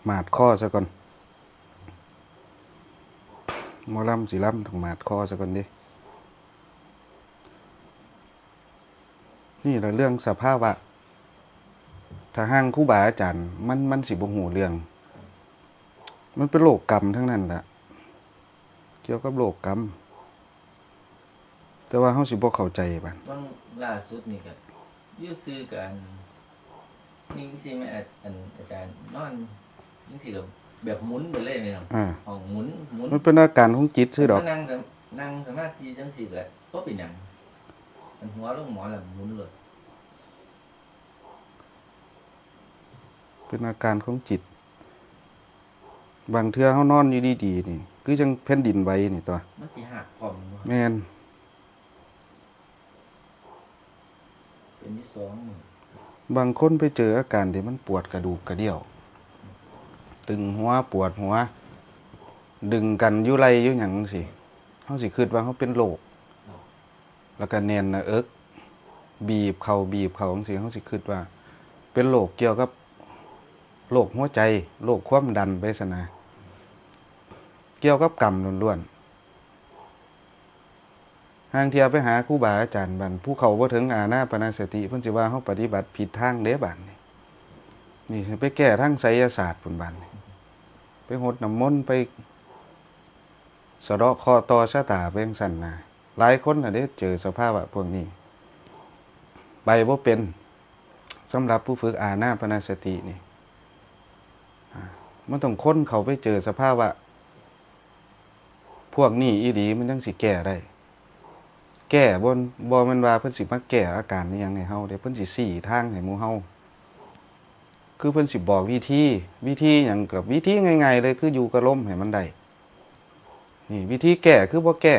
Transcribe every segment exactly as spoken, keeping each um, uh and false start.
หมาดคอซะก่อน หมอลำสิลำต้องหมาดคอซะก่อนเด้ นี่แหละเรื่องสภาวะ ถ้าห่างครูบาอาจารย์ มัน มันสิบ่ฮู้เรื่อง มันเป็นโลกกรรมทั้งนั้นแหละ เกี่ยวกับโลกกรรม แต่ว่าเฮาสิบ่เข้าใจบัด บางล่าสุดนี่ก็อยู่ซื่อกัน นี่สิแม่อา- อันอาจารย์นอนจังซี่ก็แบบหมุนไปเลยแม่นบ่ อ่า ห้องหมุน หมุน มันเป็นอาการของจิตซื่อดอก นั่งสม- นั่งสมาธิจังซี่ก็บ่เป็นหยัง อันหัวลงหมอนแล้วหมุนเลย เป็นอาการของจิต บางเทื่อเฮานอนอยู่ดีๆนี่ คือจั่งแผ่นดินไหวนี่ตั๊ว มันสิหักพร้อมบ่ แม่น เป็นที่สองมื้อ บางคนไปเจออาการที่มันปวดกระดูกกระเดี่ยว ตึงหัวปวดหัว ดึงกันอยู่ไหล่อยู่หยังจั่งซี้ เฮาสิคิดว่าเฮาเป็นโรค แล้วก็แน่นหน้าอก บีบเข้าบีบเข้าจั่งซี้ เฮาสิคิดว่าเป็นโรคเกี่ยวกับโรคหัวใจ โรคความดันไปซั้นนะ เกี่ยวกับกรรมล้วนๆ ห่างเทื่อไปหาครูบาอาจารย์บัด ผู้เข้าบ่ถึงอานาปานสติ เพิ่นสิว่าเฮาปฏิบัติผิดทางเด้บัดนี้ นี่ไปแก้ทางไสยศาสตร์พุ้นบัดนี้ ไปหดน้ำมนต์ ไปสะเดาะเคราะห์ต่อชะตาไปจั่งซั้นนะ หลายคนน่ะเด้เจอสภาวะพวกนี้ ไปบ่เป็น สำหรับผู้ฝึกอานาปานสตินี่ อ่า มันต้องคนเข้าไปเจอสภาวะพวกนี้อีหลี มันจั่งสิแก้ได้ แก้บ่- บ่แม่นว่าเพิ่นสิมาแก้อาการอิหยังให้เฮาเด้ เพิ่นสิชี้ทางให้หมู่เฮา คือเพิ่นสิบอกวิธี วิธีหยังก็วิธีง่ายๆเลย คืออยู่กับลมให้มันได้ นี่วิธีแก้คือบ่แก้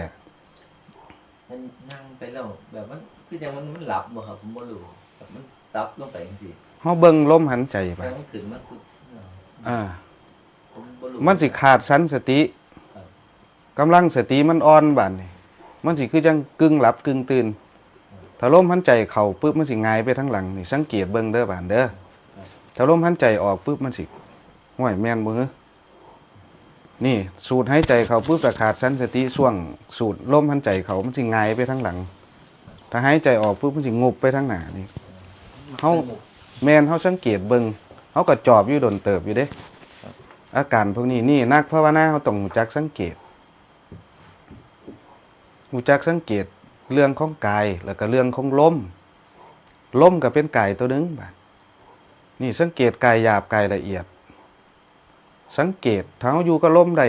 มันนั่งไปแล้วแบบมันคือจั่งมัน- มันหลับบ่ครับ ผมบ่รู้ แบบมันสับลงไปจั่งซี้ เฮาเบิ่งลมหายใจไป แต่มันขึ้นมาคือ อ่า ผมบ่รู้ มันสิขาดสันสติ ครับ กำลังสติมันอ่อนบาดนี้ มันสิคือจั่งกึ่งหลับกึ่งตื่น ถ้าลมหายใจเข้าปุ๊บ มันสิหงายไปทางหลัง นี่สังเกตเบิ่งเด้อบาดเด้อ ครับ ถ้าลมหายใจออกปุ๊บ มันสิ ห้วย แม่นบ่หือ นี่สูดหายใจเข้าปุ๊บ ถ้าขาดสันสติ ช่วงสูดลมหายใจเข้า มันสิหงายไปทางหลัง ถ้าหายใจออกปุ๊บ มันสิงุบไปทางหน้านี่ เฮา แม่น เฮาสังเกตเบิ่ง เฮาก็จอบอยู่โดนเติบอยู่เด้ ครับ อาการพวกนี้ นี่นักภาวนาเฮาต้องรู้จักสังเกต รู้จักสังเกตเรื่องของกาย แล้วก็เรื่องของลม ลมก็เป็นกายตัวหนึ่งบาด นี่สังเกตกายหยาบกายละเอียด สังเกต ถ้าเฮาอยู่กับลมได้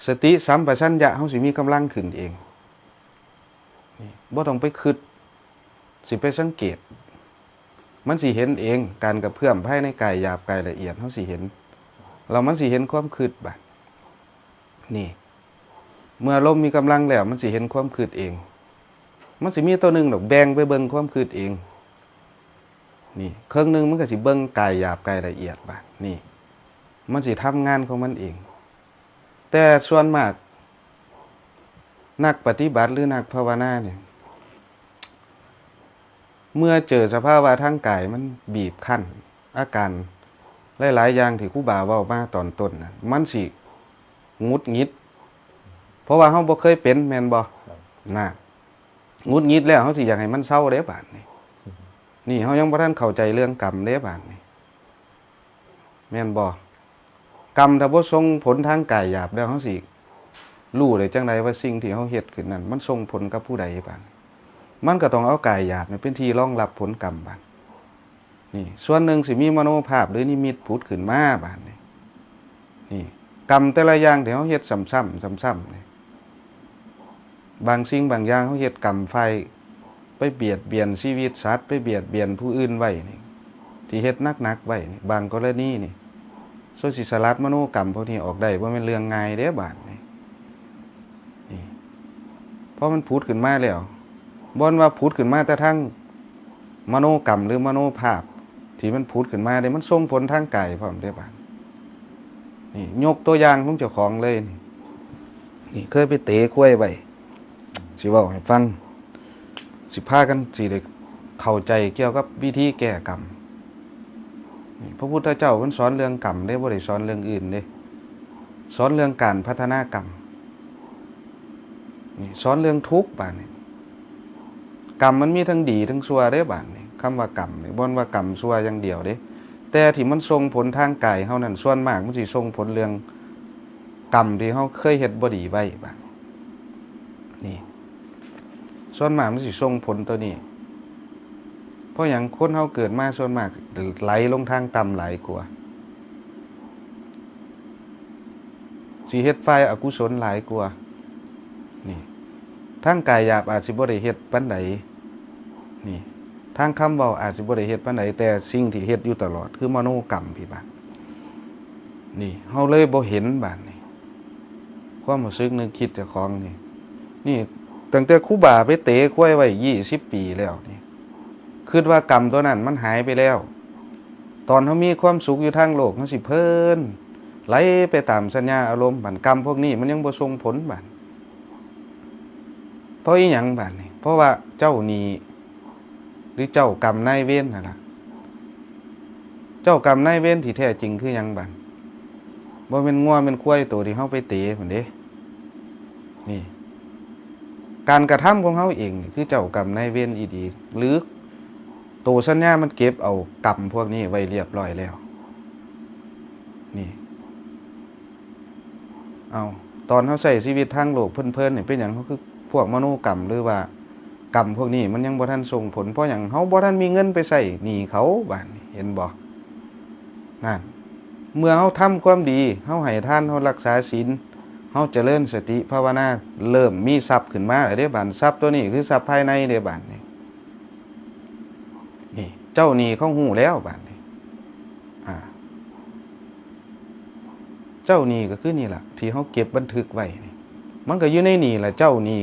สติสัมปชัญญะเฮาสิมีกำลังขึ้นเอง นี่ บ่ต้องไปคิด สิไปสังเกต มันสิเห็นเอง การกระเพื่อมภายในกายหยาบกายละเอียด เฮาสิเห็น แล้วมันสิเห็นความคิดบาด นี่ เมื่อลมมีกำลังแล้ว มันสิเห็นความคิดเอง มันสิมีตัวหนึ่งดอก แบ่งไปเบิ่งความคิดเอง นี่ เครื่องหนึ่งมันก็สิเบิ่งกายหยาบกายละเอียดบาด นี่ มันสิทำงานของมันเอง แต่ส่วนมาก นักปฏิบัติหรือนักภาวนาเนี่ย เมื่อเจอสภาวะทางกายมันบีบคั้น อาการหลายๆอย่างที่ครูบาเว้ามาตอนต้นน่ะ มันสิหงุดหงิด เพราะว่าเฮาบ่เคยเป็น แม่นบ่ ครับ น่ะ หงุดหงิดแล้วเฮาสิอยากให้มันเซาเด้บาดนี้ นี่เฮายังบ่ทันเข้าใจเรื่องกรรมเด้บาดนี้ แม่นบ่ กรรมถ้าบ่ส่งผลทางกายหยาบแล้ว เฮาสิรู้ได้จั่งใดว่าสิ่งที่เฮาเฮ็ดขึ้นนั้น มันส่งผลกับผู้ใดบาดนี้ มันก็ต้องเอากายหยาบนี่เป็นที่รองรับผลกรรมบาด นี่ ส่วนหนึ่งสิมีมโนภาพหรือนิมิตผุดขึ้นมาบาดนี้ นี่ กรรมแต่ละอย่างที่เฮาเฮ็ดซ้ำๆ ซ้ำๆ นี่ บางสิ่งบางอย่างเฮาเฮ็ดกรรมฝ่ายไปเบียดเบียนชีวิตสัตว์ ไปเบียดเบียนผู้อื่นไว้นี่ ที่เฮ็ดหนักๆไว้นี่ บางกรณีนี่ ส่วนสิสลัดมโนกรรมพวกนี้ออกได้บ่แม่นเรื่องง่ายเด้บาดนี้ นี่ พอมันผุดขึ้นมาแล้ว บ่แม่นว่าผุดขึ้นมาแต่ทางมโนกรรมหรือมโนภาพที่มันผุดขึ้นมาเด้ มันส่งผลทางกายพร้อมเด้บาด นี่ ยกตัวอย่างของเจ้าของเลย นี่ นี่เคยไปเตะควายไว้ สิเว้าให้ฟัง สิพากันสิได้เข้าใจเกี่ยวกับวิธีแก้กรรม พระพุทธเจ้าเพิ่นสอนเรื่องกรรมเด้ บ่ได้สอนเรื่องอื่นเด้ สอนเรื่องการพัฒนากรรม นี่สอนเรื่องทุกข์บาดนี้ กรรมมันมีทั้งดีทั้งชั่วเด้บาดนี้ คำว่ากรรมนี่บ่แม่นว่ากรรมชั่วอย่างเดียวเด้ แต่ที่มันส่งผลทางกายเฮานั่น ส่วนมากมันสิส่งผลเรื่องกรรมที่เฮาเคยเฮ็ดบ่ดีไว้บาดนี้ นี่ ส่วนมากมันสิส่งผลตัวนี้ เพราะหยัง คนเฮาเกิดมาส่วนมากไหลลงทางต่ำหลายกว่า สิเฮ็ดฝ่ายอกุศลหลายกว่า นี่ ทางกายหยาบอาจสิบ่ได้เฮ็ดปานใด นี่ ทางคำเว้าอาจสิบ่ได้เฮ็ดปานใด แต่สิ่งที่เฮ็ดอยู่ตลอดคือมโนกรรมพี่บาด นี่ เฮาเลยบ่เห็นบาดนี้ ความรู้สึกนึกคิดเจ้าของนี่ นี่ ตั้งแต่ครูบาไปเตะควายไว้ยี่สิบปีแล้วนี่ คิดว่ากรรมตัวนั้นมันหายไปแล้ว ตอนเฮามีความสุขอยู่ทางโลก เฮาสิเพลิน ไหลไปตามสัญญาอารมณ์ บัดกรรมพวกนี้มันยังบ่ส่งผลบาด เพราะอีหยังบาดนี่ เพราะว่าเจ้าหนี้ หรือเจ้ากรรมนายเวรนั่นล่ะ เจ้ากรรมนายเวรที่แท้จริงคือหยังบาด บ่แม่นงัวแม่นควายตัวที่เฮาไปเตะพุ้นเด้ นี่ การกระทำของเฮาเองนี่คือเจ้ากรรมนายเวรอีหลี หรือตัวสัญญามันเก็บเอากรรมพวกนี้ไว้เรียบร้อยแล้ว นี่ เอา ตอนเฮาใช้ชีวิตทางโลกเพลินๆนี่ เป็นหยังเฮาคือพวกมโนกรรม หรือว่ากรรมพวกนี้มันยังบ่ทันส่งผล เพราะหยัง เฮาบ่ทันมีเงินไปใช้หนี้เขาบาดนี้ เห็นบ่ นั่น เมื่อเฮาทำความดี เฮาให้ทาน เฮารักษาศีล เฮาเจริญสติภาวนา เริ่มมีทรัพย์ขึ้นมาแล้วเด้บาด ทรัพย์ตัวนี้คือทรัพย์ภายในเด้บาดนี้ นี่ เจ้าหนี้เขาฮู้แล้วบาดนี้ อ่า เจ้าหนี้ก็คือนี่ล่ะ ที่เฮาเก็บบันทึกไว้นี่ มันก็อยู่ในนี่ล่ะ เจ้าหนี้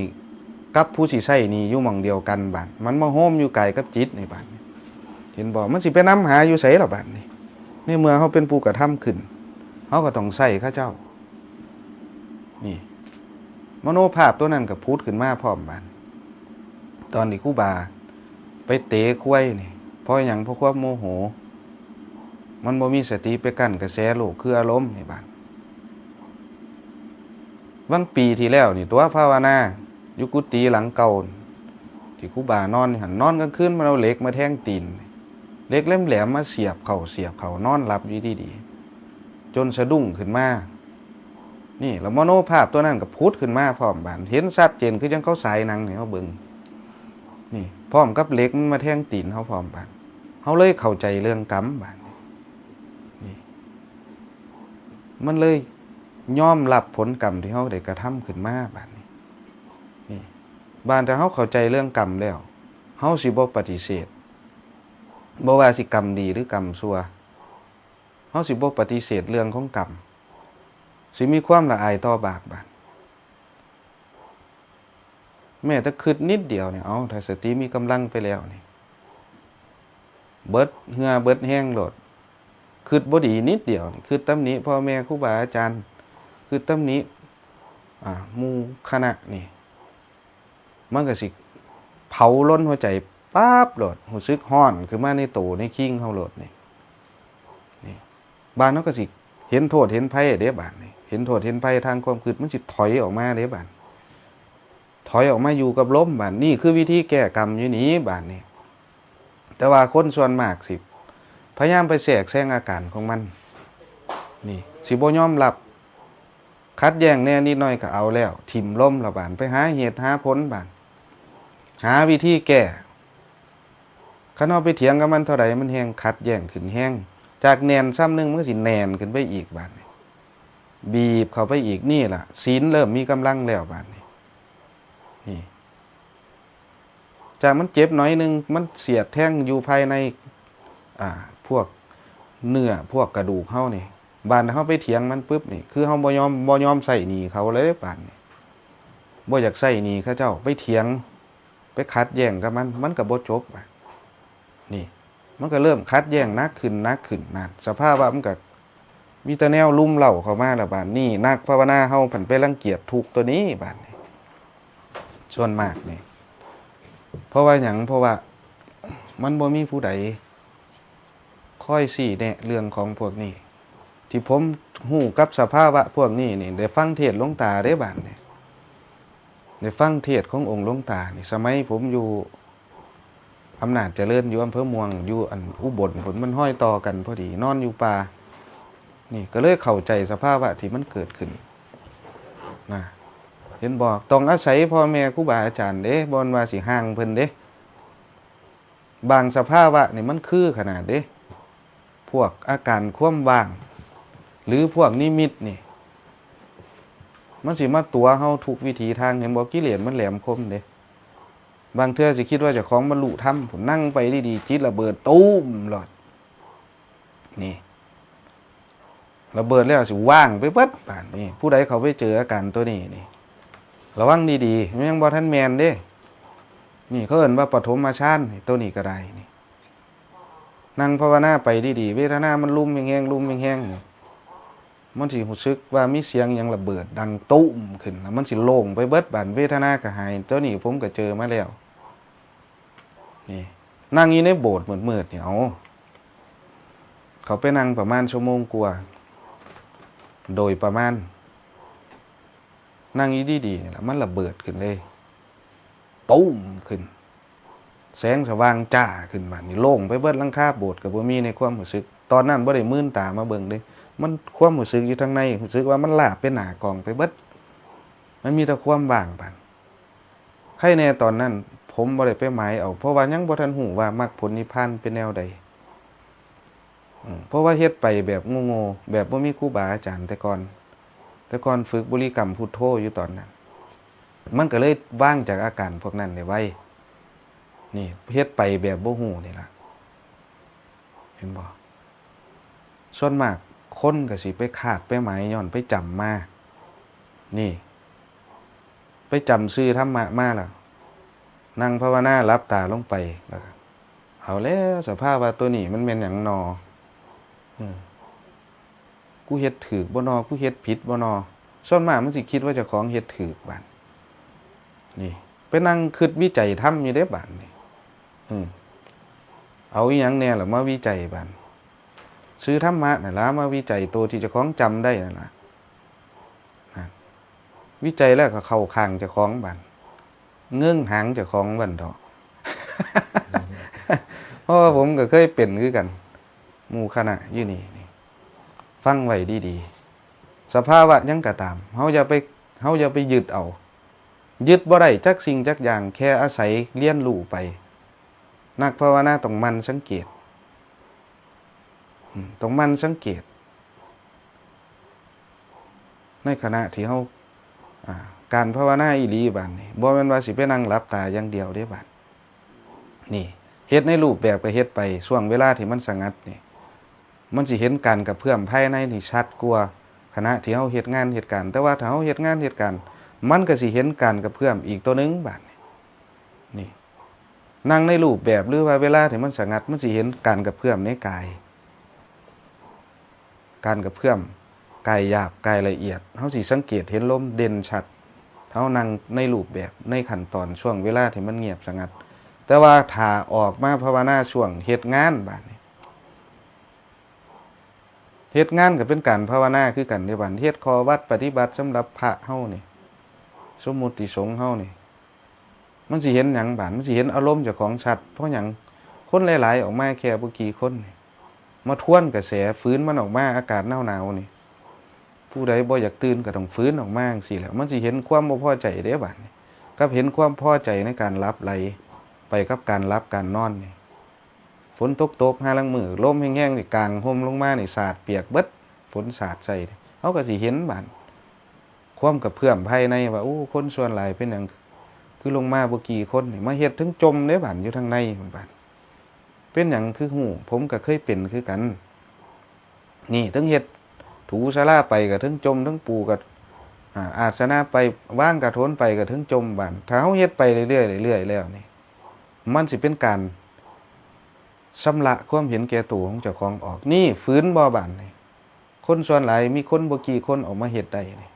กับผู้สิใช้หนี้อยู่หม่องเดียวกันบาด มันมาโฮมอยู่กายกับจิตนี่บาดนี้ เห็นบ่ มันสิไปนำหาอยู่ไสล่ะบาดนี้ ในเมื่อเฮาเป็นผู้กระทำขึ้น เฮาก็ต้องใช้เขาเจ้า นี่ มโนภาพตัวนั้นก็ผุดขึ้นมาพร้อมบาด ตอนที่ครูบาไปเตะควายนี่ เพราะหยัง เพราะความโมโห มันบ่มีสติไปกั้นกระแสโลกคืออารมณ์นี่บาด บางปีที่แล้วนี่ ตัวภาวนาอยู่กุฏิหลังเก่า ที่ครูบานอนนี่หั่น นอนกลางคืนมันเอาเหล็กมาแทงตีน เหล็กแหลมๆมาเสียบเข้าเสียบเข้า นอนหลับอยู่ดีๆ จนสะดุ้งขึ้นมา นี่ แล้วมโนภาพตัวนั้นก็ผุดขึ้นมาพร้อมบาด เห็นชัดเจนคือจั่งเขาฉายหนังให้เฮาเบิ่ง นี่ พร้อมกับเหล็กมันมาแทงตีนเฮาพร้อมบาด เฮาเลยเข้าใจเรื่องกรรมบาด นี่ มันเลยยอมรับผลกรรมที่เฮาได้กระทำขึ้นมาบาดนี้ นี่ บาดถ้าเฮาเข้าใจเรื่องกรรมแล้ว เฮาสิบ่ปฏิเสธ บ่ว่าสิกรรมดีหรือกรรมชั่ว เฮาสิบ่ปฏิเสธเรื่องของกรรม สิมีความละอายต่อบาปบาด แม้แต่คิดนิดเดียวเนี่ย เอา ถ้าสติมีกำลังไปแล้วนี่ เบิดเหื่อเบิดแฮงโลด คิดบ่ดีนิดเดียวนี่ คิดตำหนิพ่อแม่ครูบาอาจารย์ คิดตำหนิ อ่า หมู่คณะนี่ มันก็สิเผาลนหัวใจปั๊บโลด รู้สึกร้อนขึ้นมาในโตในคิงเฮาโลดนี่ นี่ บาดเฮาก็สิเห็นโทษเห็นภัยเด้บาดนี่ เห็นโทษเห็นภัยทางความคิด มันสิถอยออกมาเด้บาด ถอยออกมาอยู่กับลมบาด นี่คือวิธีแก้กรรมอยู่นี่บาดนี่ แต่ว่าคนส่วนมากสิพยายามไปแทรกแซงอาการของมัน นี่ สิบ่ยอมรับ ขัดแย้งแหน่นิดหน่อยก็เอาแล้ว ถิ่มลมละบาด ไปหาเหตุหาผลบาด หาวิธีแก้ คันเฮาไปเถียงกับมันเท่าใด มันแฮ่งขัดแย้งขึ้นแฮง จากแน่นส่ำหนึ่งมันก็สิแน่นขึ้นไปอีกบาดนี่ บีบเข้าไปอีก นี่ล่ะ ศีลเริ่มมีกำลังแล้วบาดนี่ นี่ จากมันเจ็บหน่อยหนึ่ง มันเสียดแทงอยู่ภายใน อ่า พวกเนื้อ พวกกระดูกเฮานี่ บาดเฮาไปเถียงมันปุ๊บนี่ คือเฮาบ่ยอม บ่ยอมใช้หนี้เขาเลยบาดนี่ บ่อยากใช้หนี้เขาเจ้า ไปเถียง ไปขัดแย้งกับมัน มันก็บ่จบบาดนี่ มันก็เริ่มขัดแย้งหนักขึ้น หนักขึ้น นั่น สภาวะมันก็มีแต่แนวรุมเร้าเข้ามาแล้วบาดนี่ นักภาวนาเฮาผันไปรังเกียจทุกข์ตัวนี้บาดนี่ ส่วนมากนี่ เพราะว่าหยัง เพราะว่ามันบ่มีผู้ใด ค่อยซี้แนะเรื่องของพวกนี้ ที่ผมฮู้กับสภาวะพวกนี้นี่ ได้ฟังเทศน์หลวงตาเด้บาดนี่ ได้ฟังเทศน์ขององค์หลวงตานี่ สมัยผมอยู่อำนาจเจริญ อยู่อำเภอม่วง อยู่อันอุบลพุ้น มันฮอยต่อกันพอดี นอนอยู่ป่า นี่ก็เลยเข้าใจสภาวะที่มันเกิดขึ้นนะ เห็นบ่ ต้องอาศัยพ่อแม่ครูบาอาจารย์เด้ บ่แม่นว่าสิห่างเพิ่นเด้ บางสภาวะนี่มันคือขนาดเด้ พวกอาการความว่าง หรือพวกนิมิตนี่ มันสิมาตั๋วเฮาทุกวิถีทาง เห็นบ่ กิเลสมันแหลมคมเด้ บางเทื่อสิคิดว่าเจ้าของบรรลุธรรมพุ้น นั่งไปดีๆ จิตระเบิดตูมโลด นี่ ระเบิดแล้วสิว่างไปเบิดบาดนี่ ผู้ใดเข้าไปเจออาการตัวนี้นี่ ระวังดีๆ มันยังบ่ทันแม่นเด้ นี่เขาเอิ้นว่าปฐมฌานนี่ ตัวนี้ก็ได้นี่ นั่งภาวนาไปดีๆ เวทนามันลุ่มแฮงๆ ลุ่มแฮงๆ นี่ มันสิรู้สึกว่ามีเสียงหยังระเบิดดังตุ้มขึ้น แล้วมันสิโล่งไปเบิดบาด เวทนาก็หาย ตัวนี้ผมก็เจอมาแล้ว นี่ นั่งอยู่ในโบสถ์มืดๆ นี่ เอา เขาไปนั่งประมาณชั่วโมงกว่า โดยประมาณ นั่งอยู่ดีๆ นี่ล่ะ มันระเบิดขึ้นเลย ตุ้มขึ้น แสงสว่างจ้าขึ้นมา นี่โล่งไปเบิดหลังคาโบสถ์ก็บ่มีในความรู้สึก ตอนนั้นบ่ได้มืนตามาเบิ่งเด้ มันความรู้สึกอยู่ทางใน รู้สึกว่ามันลาบไปหน้ากล้องไปเบิด มันมีแต่ความว่างบาด ใครแน่ตอนนั้น ผมบ่ได้ไปหมายเอา เพราะว่ายังบ่ทันรู้ว่ามรรคผลนิพพานเป็นแนวใด อืม เพราะว่าเฮ็ดไปแบบโง่ๆ แบบบ่มีครูบาอาจารย์แต่ก่อน แต่ก่อนฝึกบริกรรมพุทโธอยู่ตอนนั้น มันก็เลยว่างจากอาการพวกนั้นได้ไว นี่ เฮ็ดไปแบบบ่รู้นี่ล่ะ เห็นบ่ ส่วนมากคนก็สิไปคาดไปหมายย้อนไปจำมา นี่ ไปจำชื่อธรรมะมาแล้ว นั่งภาวนาหลับตาลงไป แล้วก็ เอาแล้ว สภาวะตัวนี้มันแม่นหยังนอ เออ กูเฮ็ดถูกบ่นอ กูเฮ็ดผิดบ่นอ ส่วนมากมันสิคิดว่าเจ้าของเฮ็ดถูกบาด นี่ ไปนั่งคิดวิจัยธรรมอยู่เด้บาดนี่ อืม เอาอีหยังแน่ล่ะมาวิจัยบาด ชื่อธรรมะนั่นล่ะมาวิจัยตัวที่เจ้าของจำได้นั่นล่ะ นะ วิจัยแล้วก็เข้าข้างเจ้าของบาด เงิ่งหางเจ้าของบัดเถาะ เพราะว่าผมก็เคยเป็นคือกัน หมู่คณะอยู่นี่ นี่ ฟังไว้ดีๆ สภาวะหยังก็ตาม เฮาอย่าไป เฮาอย่าไปยึดเอา ยึดบ่ได้จักสิ่งจักอย่าง แค่อาศัยเรียนรู้ไป นักภาวนาต้องหมั่นสังเกต อืม ต้องหมั่นสังเกต ในขณะที่เฮา อ่า การภาวนาอีหลีบาดนี่ บ่แม่นว่าสิไปนั่งหลับตาอย่างเดียวเด้บาด นี่ เฮ็ดในรูปแบบก็เฮ็ดไป ช่วงเวลาที่มันสงัดนี่ มันสิเห็นการกระเพื่อมภายในนี่ชัดกว่า ขณะที่เฮาเฮ็ดงานเฮ็ดการ แต่ว่าถ้าเฮาเฮ็ดงานเฮ็ดการ มันก็สิเห็นการกระเพื่อมอีกตัวหนึ่งบาดนี่ นี่ นั่งในรูปแบบหรือว่าเวลาที่มันสงัด มันสิเห็นการกระเพื่อมในกาย การกระเพื่อมกายหยาบกายละเอียด เฮาสิสังเกตเห็นลมเด่นชัด เฮานั่งในรูปแบบในขั้นตอนช่วงเวลาที่มันเงียบสงัด แต่ว่าถ้าออกมาภาวนาช่วงเฮ็ดงานบาดนี้ เฮ็ดงานก็เป็นการภาวนาคือกันเด้บาดนี้ เฮ็ดข้อวัดปฏิบัติสำหรับพระเฮานี่ สมมุติสงฆ์เฮานี่ มันสิเห็นหยังบาด มันสิเห็นอารมณ์เจ้าของชัด เพราะหยัง คนหลายๆ ออกมาแค่บ่กี่คนนี่ มาทวนกระแส ฝืนมันออกมา อากาศหนาวๆ นี่ ผู้ใดบ่อยากตื่นก็ต้องฝืนออกมาจั่งซี้แหละ มันสิเห็นความบ่พอใจเด้บาดนี้ กับเห็นความพอใจในการหลับไหล ไปกับการหลับการนอนนี่ ฝนตกๆ ห่าลางมื้อ ลมแฮงๆ นี่กางห่มลงมานี่สาดเปียกเบิด ฝนสาดใส่ เฮาก็สิเห็นบาด ความกระเพื่อมภายในว่า โอ้ คนส่วนหลายเป็นหยัง คือลงมาบ่กี่คนนี่ มาเฮ็ดถึงจมเด้บาด อยู่ทางในบาด เป็นหยังคือฮู้ ผมก็เคยเป็นคือกัน นี่ เทิงเฮ็ดถูศาลาไปก็เทิงจม เทิงปูก็ อ่า อาสนะไป วางกระโถนไปก็เทิงจมบาด ถ้าเฮาเฮ็ดไปเรื่อยๆ เรื่อยๆ แล้วนี่ มันสิเป็นการชำระความเห็นแก่ตัวของเจ้าของออก นี่ ฝืนบ่บาดนี่ คนส่วนหลายมีคนบ่กี่คนออกมาเฮ็ดได้นี่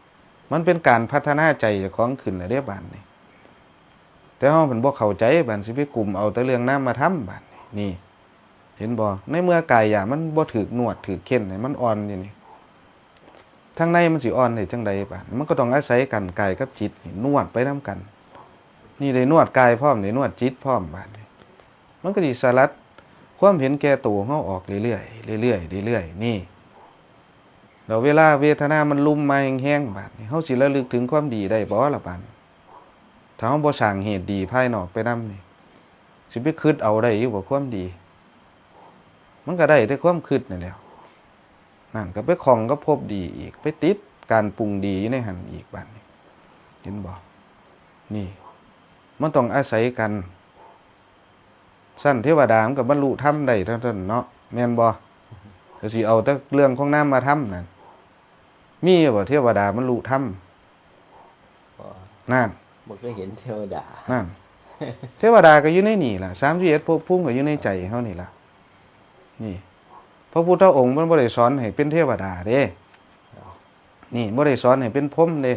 มันเป็นการพัฒนาใจเจ้าของขึ้นแล้วเด้บาดนี่ แต่เฮาเพิ่นบ่เข้าใจ บาดสิไปกุมเอาแต่เรื่องนามธรรมบาดนี่ นี่ เห็นบ่ ในเมื่อกายหยาบมันบ่ถืกนวดถืกเค้นให้มันอ่อนอยู่นี่ ทางในมันสิอ่อนได้จั่งใดบาด มันก็ต้องอาศัยกัน กายกับจิตนี่นวดไปนำกัน นี่ได้นวดกายพร้อม ได้นวดจิตพร้อมบาดนี่ มันก็สิสลัดความเห็นแก่ตัวของเฮาออกเรื่อยๆ เรื่อยๆ เรื่อยๆ นี่ แล้วเวลาเวทนามันลุมมาแฮงๆ บาดนี่ เฮาสิระลึกถึงความดีได้บ่ล่ะบาดนี่ ถ้าเฮาบ่สร้างเหตุดีภายนอกไปนำนี่ สิไปคิดเอาได้อยู่บ่ความดี มันก็ได้แต่ความคิดนั่นแหละ นั่นก็ไปข้องกับภพดีอีก ไปติดการปรุงดีอยู่ในหั่นอีกบาดนี่ เห็นบ่ นี่ มันต้องอาศัยกัน ชั้นเทวดามันก็บรรลุธรรมได้เท่านั้นเนาะ แม่นบ่ ก็สิเอาแต่เรื่องของนามธรรมนั่น มีบ่เทวดาบรรลุธรรม บ่ นั่น บ่เคยเห็นเทวดา นั่น เทวดาก็อยู่ในนี่ล่ะ สามสิบเอ็ดภพภูมิก็อยู่ในใจเฮานี่ล่ะ นี่ พระพุทธองค์เพิ่นบ่ได้สอนให้เป็นเทวดาเด้ นี่ บ่ได้สอนให้เป็นพรหมเด้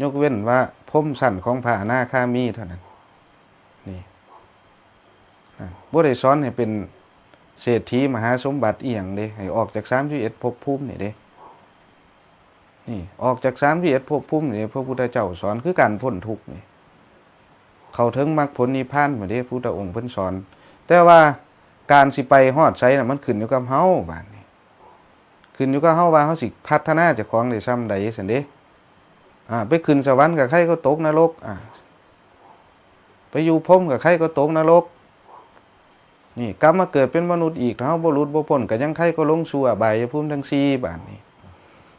ยกเว้นว่าพรหมชั้นของพระอนาคามีเท่านั้น นี่ อ่ะ บ่ได้สอนให้เป็นเศรษฐีมหาสมบัติอีหยังเด้ ให้ออกจากสามสิบเอ็ดภพภูมินี่เด้ นี่ ออกจากสามสิบเอ็ดภพภูมินี่ พระพุทธเจ้าสอนคือการพ้นทุกข์นี่ เข้าถึงมรรคผลนิพพานมาเด้ พุทธองค์เพิ่นสอน แต่ว่าการสิไปฮอดไสน่ะ มันขึ้นอยู่กับเฮาบาดนี้ ขึ้นอยู่กับเฮาว่าเฮาสิพัฒนาเจ้าของได้ส่ำใดซั่นเด้ อ่า ไปขึ้นสวรรค์ก็ใครก็ตกนรก อ่า ไปอยู่พรหมก็ใครก็ตกนรก นี่กลับมาเกิดเป็นมนุษย์อีก ถ้าเฮาบ่หลุดบ่พ้นก็ยังใครก็ลงสู่อบายภูมิทั้งสี่บาดนี้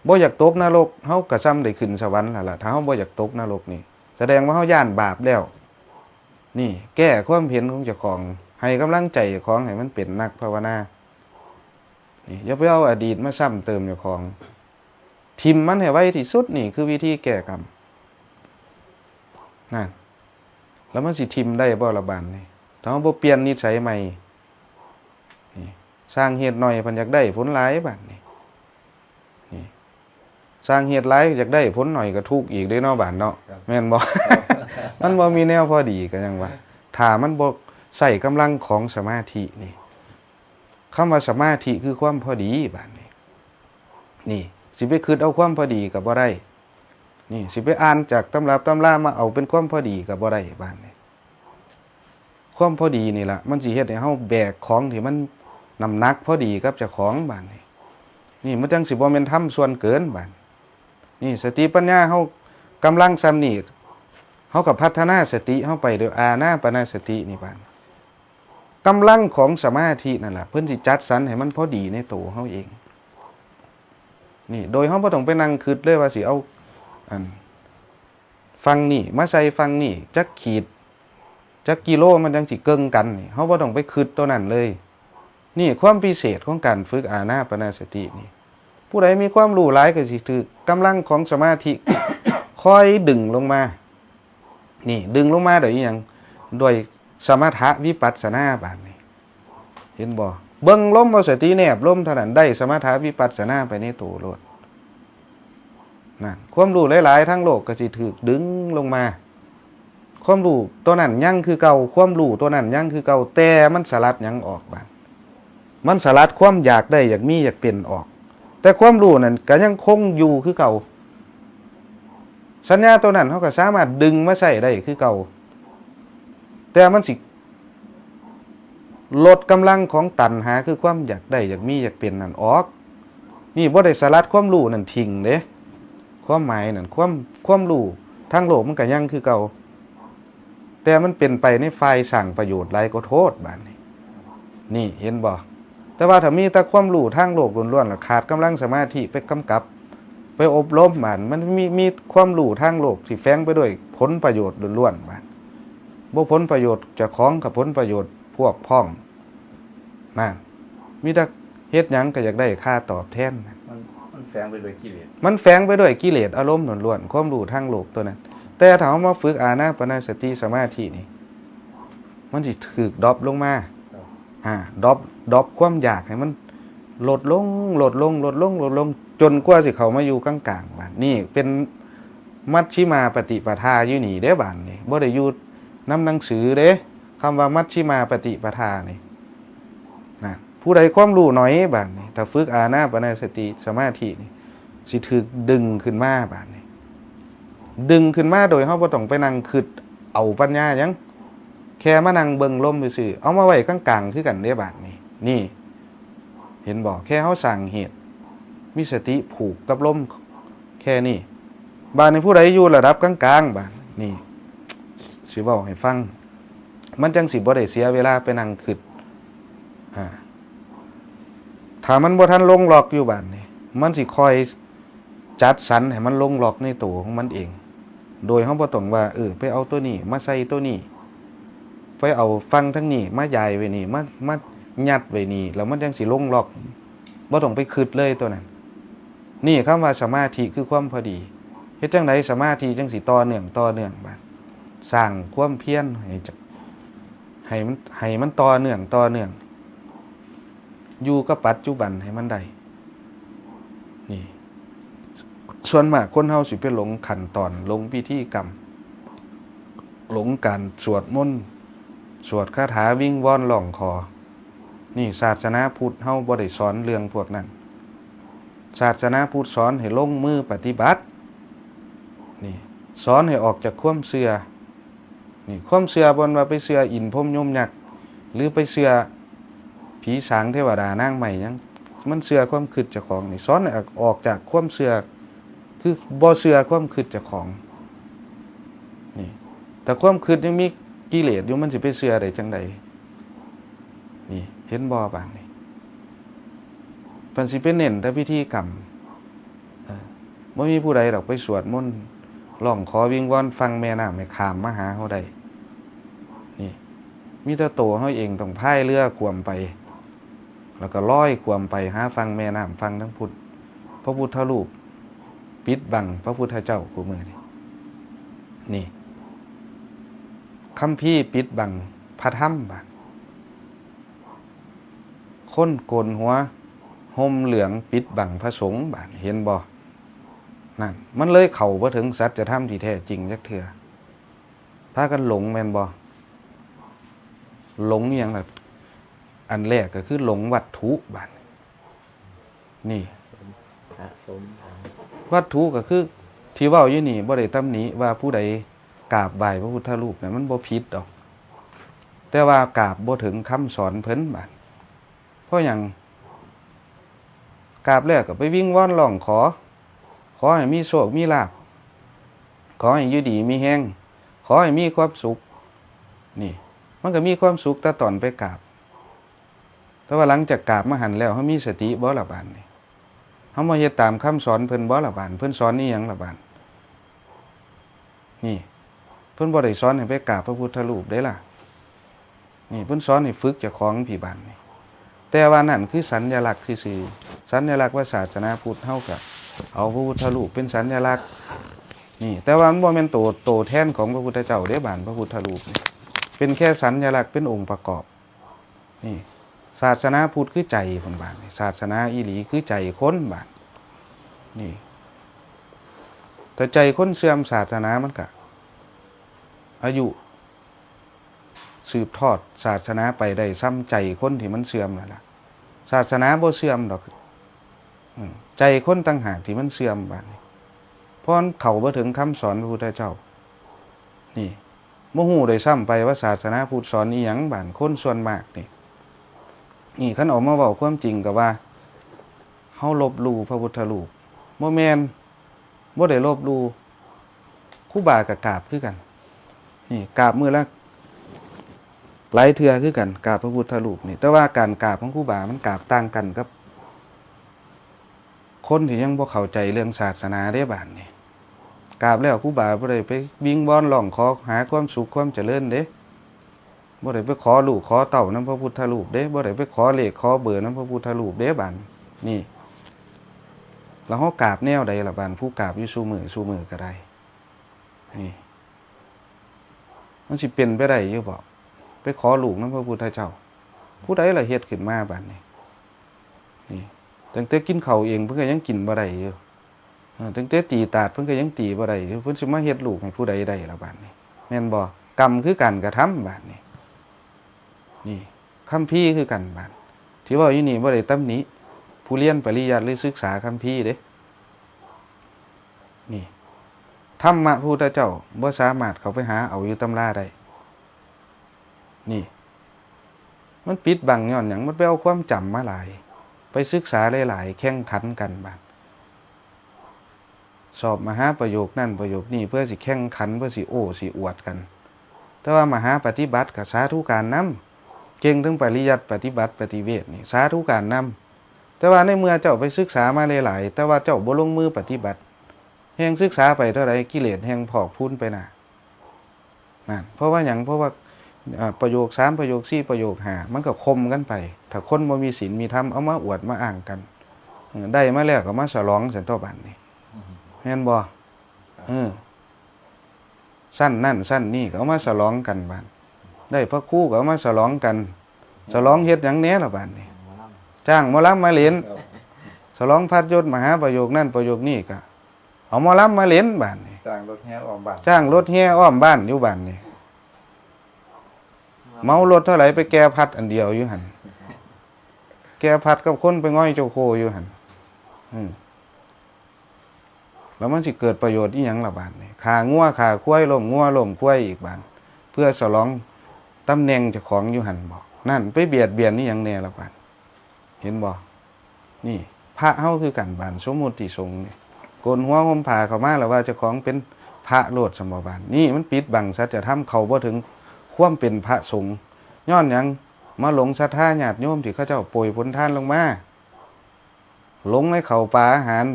บ่อยากตกนรก เฮาก็ส่ำได้ขึ้นสวรรค์แล้วล่ะ ถ้าเฮาบ่อยากตกนรกนี่ แสดงว่าเฮาย้านบาปแล้ว นี่ แก้ความเห็นของเจ้าของ ให้กำลังใจเจ้าของให้มันเป็นนักภาวนา นี่ อย่าไปเอาอดีตมาซ้ำเติมเจ้าของ ถิ่มมันให้ไวที่สุด นี่คือวิธีแก้กรรม นั่น แล้วมันสิถิ่มได้บ่ละบาดนี่ ถ้าเฮาบ่เปลี่ยนนิสัยใหม่ นี่ สร้างเหตุน้อยเพิ่นอยากได้ผลหลายบาดนี่ นี่ สร้างเหตุหลายอยากได้ผลน้อยก็ทุกข์อีกเด้เนาะบาดเนาะ ครับ แม่นบ่ มันบ่มีแนวพอดีก็ยังว่า ถ้ามันบ่ใช้กำลังของสมาธินี่ คำว่าสมาธิคือความพอดีบาดนี้ นี่ สิไปคิดเอาความพอดีก็บ่ได้ นี่ สิไปอ่านจากตำรับตำรามาเอาเป็นความพอดีก็บ่ได้บาดนี้ ความพอดีนี่ล่ะ มันสิเฮ็ดให้เฮาแบกของที่มันน้ำหนักพอดีกับเจ้าของบาดนี้ นี่ มันจั่งสิบ่แม่นธรรมส่วนเกินบาด นี่ สติปัญญาเฮากำลังส่ำนี้ เฮาก็พัฒนาสติเฮาไปโดยอานาปานสตินี่บาด กำลังของสมาธินั่นล่ะ เพิ่นสิจัดสรรให้มันพอดีในตัวเฮาเอง นี่ โดยเฮาบ่ต้องไปนั่งคิดเลยว่าสิเอา อัน ฝั่งนี้มาใส่ฝั่งนี้ จักขีด จักกิโลมันจั่งสิเกิ่งกันนี่ เฮาบ่ต้องไปคิดตัวนั้นเลย นี่ความพิเศษของการฝึกอานาปานสตินี่ ผู้ใดมีความรู้หลายก็สิถืกกำลังของสมาธิ คอยดึงลงมา นี่ ดึงลงมาโดยอิหยัง โดยสมถะวิปัสสนาบาดนี้ เห็นบ่ เบิ่งลม เอาสติแนบลมเท่านั้น ได้สมถะวิปัสสนาไปในตัวโลด นั่น ความรู้หลายๆ ทั้งโลกก็สิถืกดึงลงมา ความรู้ตัวนั้นยังคือเก่า ความรู้ตัวนั้นยังคือเก่า แต่มันสลัดหยังออกบาด มันสลัดความอยากได้อยากมีอยากเป็นออก แต่ความรู้นั่นก็ยังคงอยู่คือเก่า สัญญาตัวนั้นเฮาก็สามารถดึงมาใช้ได้คือเก่า แต่มันสิลดกำลังของตัณหา คือความอยากได้อยากมีอยากเป็นนั่นออก นี่บ่ได้สลัดความรู้นั่นทิ้งเด้ ความหมายนั่น ความ ความรู้ทางโลกมันก็ยังคือเก่า แต่มันเป็นไปในฝ่ายสร้างประโยชน์หลายกว่าโทษบาดนี้ นี่เห็นบ่ แต่ว่าถ้ามีแต่ความรู้ทางโลกล้วนๆ ล่ะ ขาดกำลังสมาธิไปกำกับ ไปอบรมบาด มันมี มีความรู้ทางโลกที่แฝงไปด้วยผลประโยชน์ล้วนๆ บาด บ่ผลประโยชน์เจ้าของกับผลประโยชน์พวกพ้อง นั่น มีแต่เฮ็ดหยังก็อยากได้ค่าตอบแทน มันมันแฝงไปด้วยกิเลส มันแฝงไปด้วยกิเลสอารมณ์ล้วนๆ ความรู้ทางโลกตัวนั้น แต่ถ้าเฮามาฝึกอานาปานสติสมาธินี่ มันสิถูกดรอปลงมา ครับ อ่า ดรอป ดรอปความอยากให้มันลดลง ลดลง ลดลง ลดลง จนกว่าสิเข้ามาอยู่กลางๆ บาด นี่เป็นมัชฌิมาปฏิปทาอยู่นี่เด้บาดนี่ บ่ได้อยู่นำหนังสือเด้ คำว่ามัชฌิมาปฏิปทานี่ นะ ผู้ใดความรู้น้อยบาดนี้ ถ้าฝึกอานาปานสติสมาธินี่ สิถูกดึงขึ้นมาบาดนี้ ดึงขึ้นมาโดยเฮาบ่ต้องไปนั่งคิดเอาปัญญาหยัง แค่มานั่งเบิ่งลมซื่อๆ เอามาไว้กลางๆ คือกันเด้บาดนี้ นี่ เห็นบ่ แค่เฮาสร้างเหตุ มีสติผูกกับลม แค่นี้ บาดนี้ผู้ใดอยู่ระดับกลางๆ บาดนี้ สิเว้าให้ฟัง มันจังสิบ่ได้เสียเวลาไปนั่งคิด อ่า ถ้ามันบ่ทันลงล็อกอยู่บาดนี้ มันสิค่อยจัดสรรให้มันลงล็อกในตัวของมันเอง โดยเฮาบ่ต้องว่า เออ ไปเอาตัวนี้มาใส่ตัวนี้ ไปเอาฟังทั้งนี้มาย้ายไว้นี่ มา มายัดไว้นี่ แล้วมันจังสิลงล็อก บ่ต้องไปคิดเลยตัวนั้น นี่คำว่าสมาธิคือความพอดี เฮ็ดจังได๋สมาธิจังสิต่อเนื่อง ต่อเนื่องบาด สร้างความเพียรให้จะ ให้มัน ให้มันต่อเนื่อง ต่อเนื่อง อยู่กับปัจจุบันให้มันได้ นี่ ส่วนมากคนเฮาสิไปหลงขั้นตอน หลงพิธีกรรม หลงการสวดมนต์ สวดคาถาวิงวอนร้องขอ นี่ศาสนาพุทธเฮาบ่ได้สอนเรื่องพวกนั้น ศาสนาพุทธสอนให้ลงมือปฏิบัติ นี่ สอนให้ออกจากความเชื่อ นี่ ความเชื่อบ่ว่าไปเชื่ออินทร์พรหมยมยักษ์ หรือไปเชื่อผีสางเทวดานางไม้หยัง มันเชื่อความคิดเจ้าของ นี่ สอนให้ออกจากความเชื่อ คือบ่เชื่อความคิดเจ้าของ นี่ แต่ความคิดยังมีกิเลสอยู่ มันสิไปเชื่อได้จังใด นี่ เห็นบ่บาดนี้ เพิ่นสิไปเน้นแต่พิธีกรรม เออ บ่มีผู้ใดดอกไปสวดมนต์ ร้องขอวิงวอนฝั่งแม่น้ำให้ข้ามมาหาเฮาได้ นี่ มีแต่โตเฮาเองต้องพายเรือข้ามไป แล้วก็ลอยข้ามไปหาฝั่งแม่น้ำฝั่งทางพุทธ พระพุทธรูปปิดบังพระพุทธเจ้าคู่มื้อนี้ นี่ คัมภีร์ปิดบังพระธรรมบาด คนโกนหัวห่มเหลืองปิดบังพระสงฆ์บาด เห็นบ่ นั่น มันเลยเข้าบ่ถึงสัจธรรมที่แท้จริงจักเทื่อ พากันหลงแม่นบ่ หลงอิหยังล่ะ อันแรกก็คือหลงวัตถุบาด นี่ สะสมเอา วัตถุก็คือที่เว้าอยู่นี่บ่ได้ตำหนิว่าผู้ใดกราบไหว้พระพุทธรูปนะ มันบ่ผิดดอก แต่ว่ากราบบ่ถึงคำสอนเพิ่นบาด เพราะหยัง กราบแล้วก็ไปวิงวอนร้องขอ ขอให้มีโชคมีลาภ ขอให้อยู่ดีมีแฮง ขอให้มีความสุข นี่ มันก็มีความสุขแต่ตอนไปกราบ แต่ว่าหลังจากกราบมาหั้นแล้ว เฮามีสติบ่ล่ะบาดนี้ เฮามาเฮ็ดตามคำสอนเพิ่นบ่ล่ะบาด เพิ่นสอนอีหยังล่ะบาด นี่ เพิ่นบ่ได้สอนให้ไปกราบพระพุทธรูปเด้ล่ะ นี่ เพิ่นสอนให้ฝึกเจ้าของพี้บาดนี้ แต่ว่านั่นคือสัญลักษณ์ซื่อๆ สัญลักษณ์ว่าศาสนาพุทธเฮาก็เอาพระพุทธรูปเป็นสัญลักษณ์ นี่ แต่ว่ามันบ่แม่นโต โตแทนของพระพุทธเจ้าเด้บาด พระพุทธรูปนี่ เป็นแค่สัญลักษณ์ เป็นองค์ประกอบ นี่ ศาสนาพุทธคือใจคนบาดนี่ ศาสนาอีหลีคือใจคนบาด นี่ ถ้าใจคนเสื่อม ศาสนามันก็ อายุ สืบทอดศาสนาไปได้ส่ำใจคนที่มันเสื่อมนั่นล่ะ ศาสนาบ่เสื่อมดอก อืม ใจคนต่างหากที่มันเสื่อมบาดนี้ เพราะมันเข้าบ่ถึงคำสอนพระพุทธเจ้า นี่ บ่ฮู้ด้วยซ้ำไปว่าศาสนาพุทธสอนอีหยังบาด คนส่วนมากนี่ นี่คันออกมาเว้าความจริงก็ว่า เฮาลบหลู่พระพุทธรูป บ่แม่น บ่ได้ลบหลู่ ครูบาก็กราบคือกัน นี่กราบมื้อละหลายเทื่อคือกัน กราบพระพุทธรูปนี่ แต่ว่าการกราบของครูบามันกราบต่างกันกับ คนที่ยังบ่เข้าใจเรื่องศาสนาเด้บาดนี้ กราบแล้วครูบาบ่ได้ไปวิงวอนร้องขอหาความสุขความเจริญเด้ บ่ได้ไปขอลูกขอเต้านำพระพุทธรูปเด้ บ่ได้ไปขอเลขขอเบอร์นำพระพุทธรูปเด้บาดนี้ แล้วเฮากราบแนวใดล่ะบาด ผู้กราบอยู่ซุมื้อซุมื้อก็ได้ นี่ มันสิเป็นไปได้อยู่บ่ ไปขอลูกนำพระพุทธเจ้า ผู้ใดล่ะเฮ็ดขึ้นมาบาดนี้ นี่ ตั้งแต่กินข้าวเองเพิ่นก็ยังกินบ่ได้อยู่ เออ ตั้งแต่ตีตาดเพิ่นก็ยังตีบ่ได้อยู่ เพิ่นสิมาเฮ็ดลูกให้ผู้ใดได้ล่ะบาดนี้ แม่นบ่ กรรมคือการกระทำบาดนี้ นี่ คัมภีร์คือกันบาด ที่เว้าอยู่นี่บ่ได้ตำหนิผู้เรียนปริยัติหรือศึกษาคัมภีร์เด้ นี่ ธรรมะพระพุทธเจ้าบ่สามารถเข้าไปหาเอาอยู่ตำราได้ นี่ มันปิดบังย้อนหยัง มันไปเอาความจำมาหลาย ไปศึกษาหลายๆ แข่งขันกันบาด สอบมหาประโยคนั่นประโยคนี้ เพื่อสิแข่งขัน เพื่อสิโอ้สิอวดกัน แต่ว่ามหาปฏิบัติก็สาธุการนำ เก่งทั้งปริยัติปฏิบัติปฏิเวทนี่ สาธุการนำ แต่ว่าในเมื่อเจ้าไปศึกษามาหลายๆ แต่ว่าเจ้าบ่ลงมือปฏิบัติ แฮ่งศึกษาไปเท่าใด กิเลสแฮ่งพอกพูนไปหน้า นั่น เพราะว่าหยัง เพราะว่า อ่า ประโยคสาม ประโยคสี่ ประโยคห้า มันก็ข่มกันไป ถ้าคนบ่มีศีลมีธรรม เอามาอวดมาอ้างกัน เออ ได้มาแล้วก็มาสลองซั่นตั๊วบาดนี้ แม่นบ่ เออ ชั้นนั่นชั้นนี่ก็เอามาสลองกันบาด ได้พระครูก็เอามาสลองกัน สลองเฮ็ดหยังแหน่ล่ะบาดนี้ จ้างหมอลำมาเล่น สลองพัดยศมหาประโยคนั่นประโยคนี้ก็ เอาหมอลำมาเล่นบาดนี้ จ้างรถแห่อ้อมบ้าน จ้างรถแห่อ้อมบ้านอยู่บาดนี้ เหมารถเท่าไหร่ไปแก่พัดอันเดียวอยู่หั่น แก่พัดกับคนไปง่อยเจ้าโคอยู่หั่น อืม แล้วมันสิเกิดประโยชน์อีหยังล่ะบาดนี้ ฆ่างัวฆ่าควาย ล้มงัวล้มควายอีกบาด เพื่อสลองตำแหน่งเจ้าของอยู่หั่นบ่ นั่นไปเบียดเบียนอีหยังแหน่ล่ะบาด เห็นบ่ นี่ พระเฮาคือกันบาด สมมุติสงฆ์นี่ โกนหัวห่มผ้าเข้ามาแล้วว่าเจ้าของเป็นพระโลดซั่นบ่บาด นี่มันปิดบังสัจธรรม เข้าบ่ถึงความเป็นพระสงฆ์ ย้อนหยัง มาหลงศรัทธาญาติโยมที่เขาเจ้าโปรยผลทานลงมา หลงในข้าวปลาอาหาร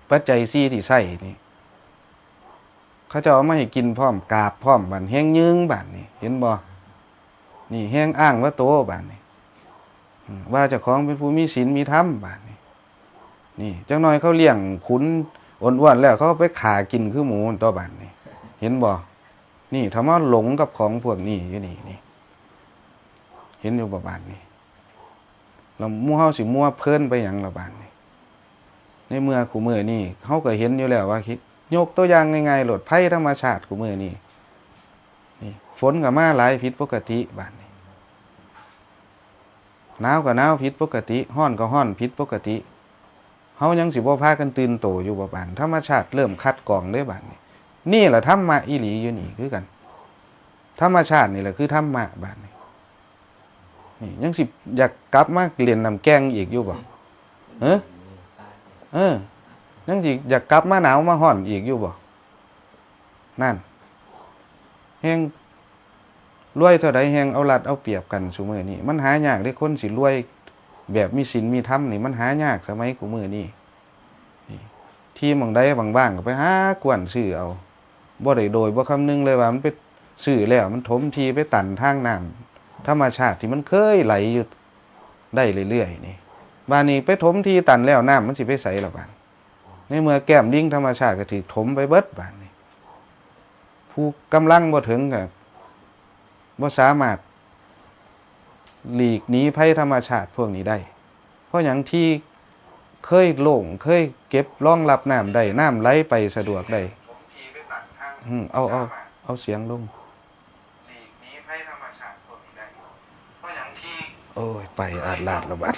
ปัจจัยสี่ที่ใช้นี่ เขาเจ้าเอามาให้กินพร้อม กราบพร้อม บาดแฮ่งยึงบาดนี่ เห็นบ่ นี่แฮ่งอ้างว่าโตบาดนี่ อืม ว่าเจ้าของเป็นผู้มีศีลมีธรรมบาดนี่ นี่ จักหน่อยเขาเลี้ยงขุนอ้วนๆแล้ว เขาไปฆ่ากินคือหมูตั๊วบาดนี่ เห็นบ่ นี่ ถ้ามาหลงกับของพวกนี้อยู่นี่ นี่ เห็นอยู่บ่บาดนี่ แล้วหมู่เฮาสิมัวเพลินไปหยังล่ะบาดนี่ ในเมื่อคู่มื้อนี้เฮาก็เห็นอยู่แล้วว่า คิด ยกตัวอย่างง่ายๆโลด ภัยธรรมชาติคู่มื้อนี้ นี่ ฝนก็มาหลายผิดปกติบาดนี่ หนาวก็หนาวผิดปกติ ร้อนก็ร้อนผิดปกติ เฮายังสิบ่พากันตื่นโตอยู่บ่บาด ธรรมชาติเริ่มคัดกรองเด้บาดนี่ นี่ล่ะธรรมะอีหลีอยู่นี่คือกัน ธรรมชาตินี่แหละคือธรรมะบาดนี่ นี่ยังสิอยากกลับมาเล่นน้ำแก่งอีกอยู่บ่ เอ้อ เออ ยังสิอยากกลับมาหนาวมาร้อนอีกอยู่บ่ นั่น แฮ่งรวยเท่าใดแฮ่งเอารัดเอาเปรียบกันซุมื้อนี้ มันหายากเด้คนสิรวยแบบมีศีลมีธรรมนี่ มันหายากสมัยคู่มื้อนี้ นี่ ที่หม่องใดว่างๆก็ไปหากว้านซื้อเอา บ่ได้โดยบ่คำนึงเลยว่ามันไปซื้อแล้วมันถมที่ไปตันทางน้ำธรรมชาติที่มันเคยไหลอยู่ได้เรื่อยๆนี่ บาดนี้ไปถมที่ตันแล้วน้ำมันสิไปไสล่ะบาด ในเมื่อแก้มลิงธรรมชาติก็ถูกถมไปเบิดบาดนี้ ผู้กำลังบ่ถึงก็บ่สามารถหลีกหนีภัยธรรมชาติพวกนี้ได้ เพราะหยังที่เคยโล่ง เคยเก็บรองรับน้ำได้ น้ำไหลไปสะดวกได้ อืม เอา เอา เอาเสียงลง โอ้ย ไปอาดลาดละบาด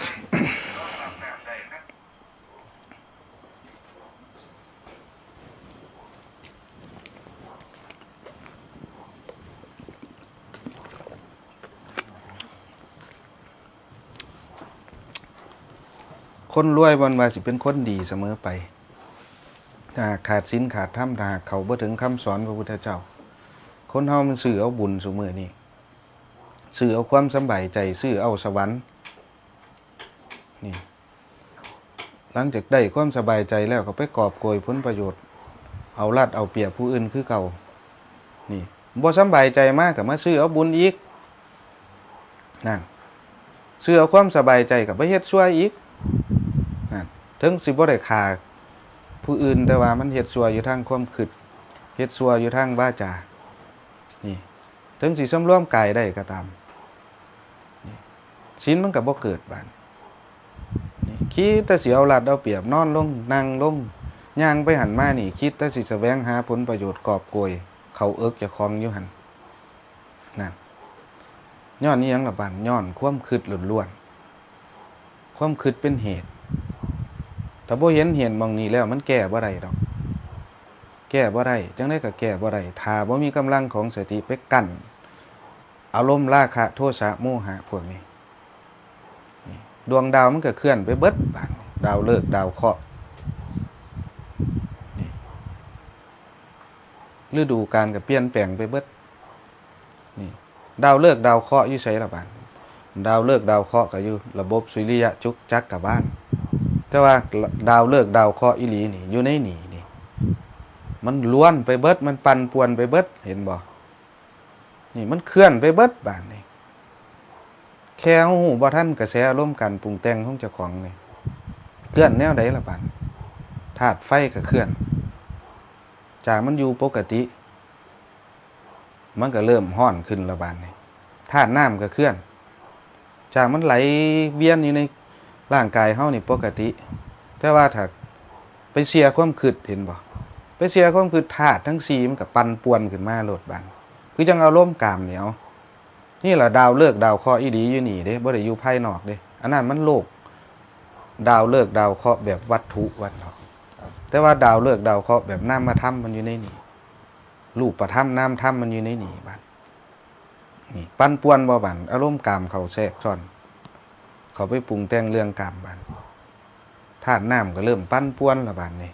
คนรวยบ่แม่นว่าสิเป็นคนดีเสมอไป ถ้าหากขาดศีลขาดธรรม ถ้าหากเข้าบ่ถึงคำสอนพระพุทธเจ้า คนเฮามันซื้อเอาบุญซุมื้อนี้ ซื้อเอาความสำบายใจ ซื้อเอาสวรรค์ นี่ หลังจากได้ความสบายใจแล้วก็ไปกอบโกยผลประโยชน์ เอารัดเอาเปรียบผู้อื่นคือเก่า นี่ บ่สำบายใจมาก็มาซื้อเอาบุญอีก นั่น ซื้อเอาความสบายใจก็ไปเฮ็ดชั่วอีก นั่น ถึงสิบ่ได้ฆ่าผู้อื่น แต่ว่ามันเฮ็ดชั่วอยู่ทางความคิด เฮ็ดชั่วอยู่ทางวาจา นี่ ถึงสิสำรวมกายได้ก็ตาม นี่ ศีลมันก็บ่เกิดบาดนี้ นี่ คิดแต่สิเอารัดเอาเปรียบ นอนลง นั่งลง ย่างไปหั้นมานี่ คิดแต่สิแสวงหาผลประโยชน์กอบโกย เข้าเอิกเจ้าของอยู่หั่น นั่น ย้อนอีหยังล่ะบาด ย้อนความคิดล้วน ความคิดเป็นเหตุ ถ้าบ่เห็นเหตุหม่องนี้แล้วมันแก้บ่ได้ดอก แก้บ่ได้ จั่งใดก็แก้บ่ได้ ถ้าบ่มีกำลังของสติไปกั้นอารมณ์ราคะ โทสะ โมหะพวกนี้ นี่ ดวงดาวมันก็เคลื่อนไปเบิดบาดนี้ ดาวฤกษ์ดาวเคราะห์ นี่ ฤดูกาลก็เปลี่ยนแปลงไปเบิด นี่ ดาวฤกษ์ดาวเคราะห์อยู่ไสล่ะบาดนี้ ดาวฤกษ์ดาวเคราะห์ก็อยู่ระบบสุริยะจุกจักรวาล แต่ว่าดาวฤกษ์ดาวเคราะห์อีหลีนี่อยู่ในนี่นี่ มันล้วนไปเบิด มันปั่นป่วนไปเบิด เห็นบ่ นี่มันเคลื่อนไปเบิดบาดนี้ แค่เฮาฮู้บ่ทันกระแสอารมณ์การปรุงแต่งของเจ้าของนี่ เคลื่อนแนวใดล่ะบาด ธาตุไฟก็เคลื่อน จากมันอยู่ปกติ มันก็เริ่มร้อนขึ้นละบาดนี้ ธาตุน้ำก็เคลื่อน จากมันไหลเวียนอยู่ในร่างกายเฮานี่ปกติ แต่ว่าถ้าไปเสียความคิด เห็นบ่ ไปเสียความคิด ธาตุทั้งสี่มันก็ปั่นป่วนขึ้นมาโลดบาด คือจั่งอารมณ์กามนี่ เอา นี่ล่ะดาวฤกษ์ดาวเคราะห์อีหลีอยู่นี่เด้ บ่ได้อยู่ภายนอกเด้ อันนั้นมันโลก ดาวฤกษ์ดาวเคราะห์แบบวัตถุวันเนาะ แต่ว่าดาวฤกษ์ดาวเคราะห์แบบนามธรรมมันอยู่ในนี่ รูปธรรมนามธรรมมันอยู่ในนี่บาด นี่ ปั่นป่วนบ่บาด อารมณ์กามเข้าแทรกซ้อน เข้าไปปรุงแต่งเรื่องกามบาด ธาตุน้ำก็เริ่มปั่นป่วนละบาดนี้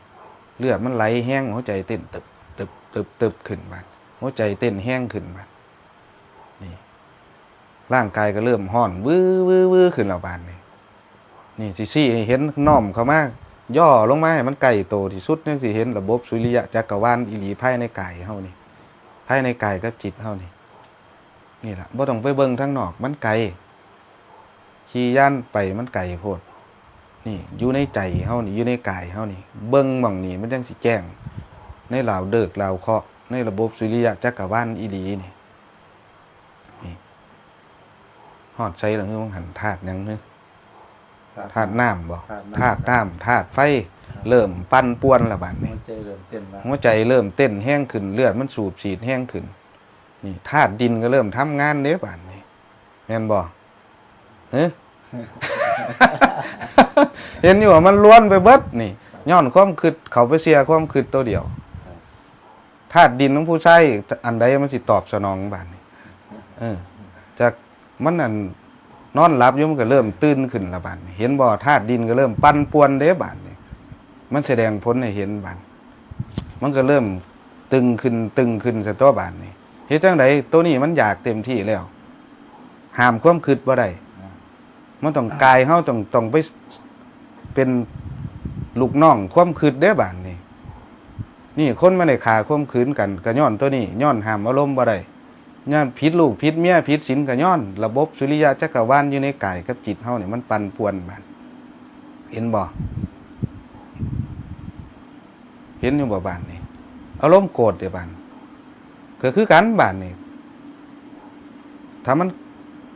เลือดมันไหลแฮง หัวใจเต้นตึบตึบตึบตึบขึ้นบาด หัวใจเต้นแฮงขึ้นบาด นี่ ร่างกายก็เริ่มร้อน วื้อวื้อวื้อขึ้นละบาดนี้ นี่ สิซี้ให้เห็น น้อมเข้ามา ย่อลงมาให้มันใกล้โตที่สุด จั่งสิเห็นระบบสุริยะจักรวาลอีหลีภายในกายเฮานี่ ภายในกายกับจิตเฮานี่ นี่ล่ะ บ่ต้องไปเบิ่งทางนอก มันไกล ขี่ยานไปมันไกลโพด นี่ อยู่ในใจเฮานี่ อยู่ในกายเฮานี่ เบิ่งหม่องนี้มันจั่งสิแจ้ง ในดาวฤกษ์ดาวเคราะห์ ในระบบสุริยะจักรวาลอีหลีนี่ นี่ ฮอดไสล่ะ คือว่าหั่น ธาตุหยัง คือ ธาตุน้ำบ่ ธาตุน้ำ ธาตุน้ำ ธาตุไฟ เริ่มปั่นป่วนละบาดนี้ หัวใจเริ่มเต้นละ หัวใจเริ่มเต้นแฮงขึ้น เลือดมันสูบฉีดแฮงขึ้น นี่ ธาตุดินก็เริ่มทำงานเด้บาดนี้ แม่นบ่ ฮะ เห็นอยู่ว่ามันล้วนไปเบิดนี่ ย้อนความคิด เข้าไปเสียความคิดตัวเดียว ธาตุดินของผู้ชายอันใดมันสิตอบสนองบาดนี้ เออ จากมันนั่นนอนหลับอยู่มันก็เริ่มตื่นขึ้นละบาดนี้ เห็นบ่ ธาตุดินก็เริ่มปั่นป่วนเด้บาดนี้ มันแสดงผลให้เห็นบาด มันก็เริ่มตึงขึ้น ตึงขึ้นซะตัวบาดนี้ เฮ็ดจั่งใด ตัวนี้มันอยากเต็มที่แล้ว ห้ามความคิดบ่ได้ มันต้อง กายเฮาต้อง ต้องไปเป็นลูกน้องความคิดเด้บาดนี้ นี่ คนมาได้ฆ่าข่มขืนกัน ก็ย้อนตัวนี้ ย้อนห้ามอารมณ์บ่ได้ ย้อนผิดลูกผิดเมียผิดศีลก็ย้อนระบบสุริยะจักรวาลอยู่ในกายกับจิตเฮานี่มันปั่นป่วนบาด เห็นบ่ เห็นอยู่บ่บาดนี้ อารมณ์โกรธเด้บาด ก็คือกันบาดนี้ ถ้ามัน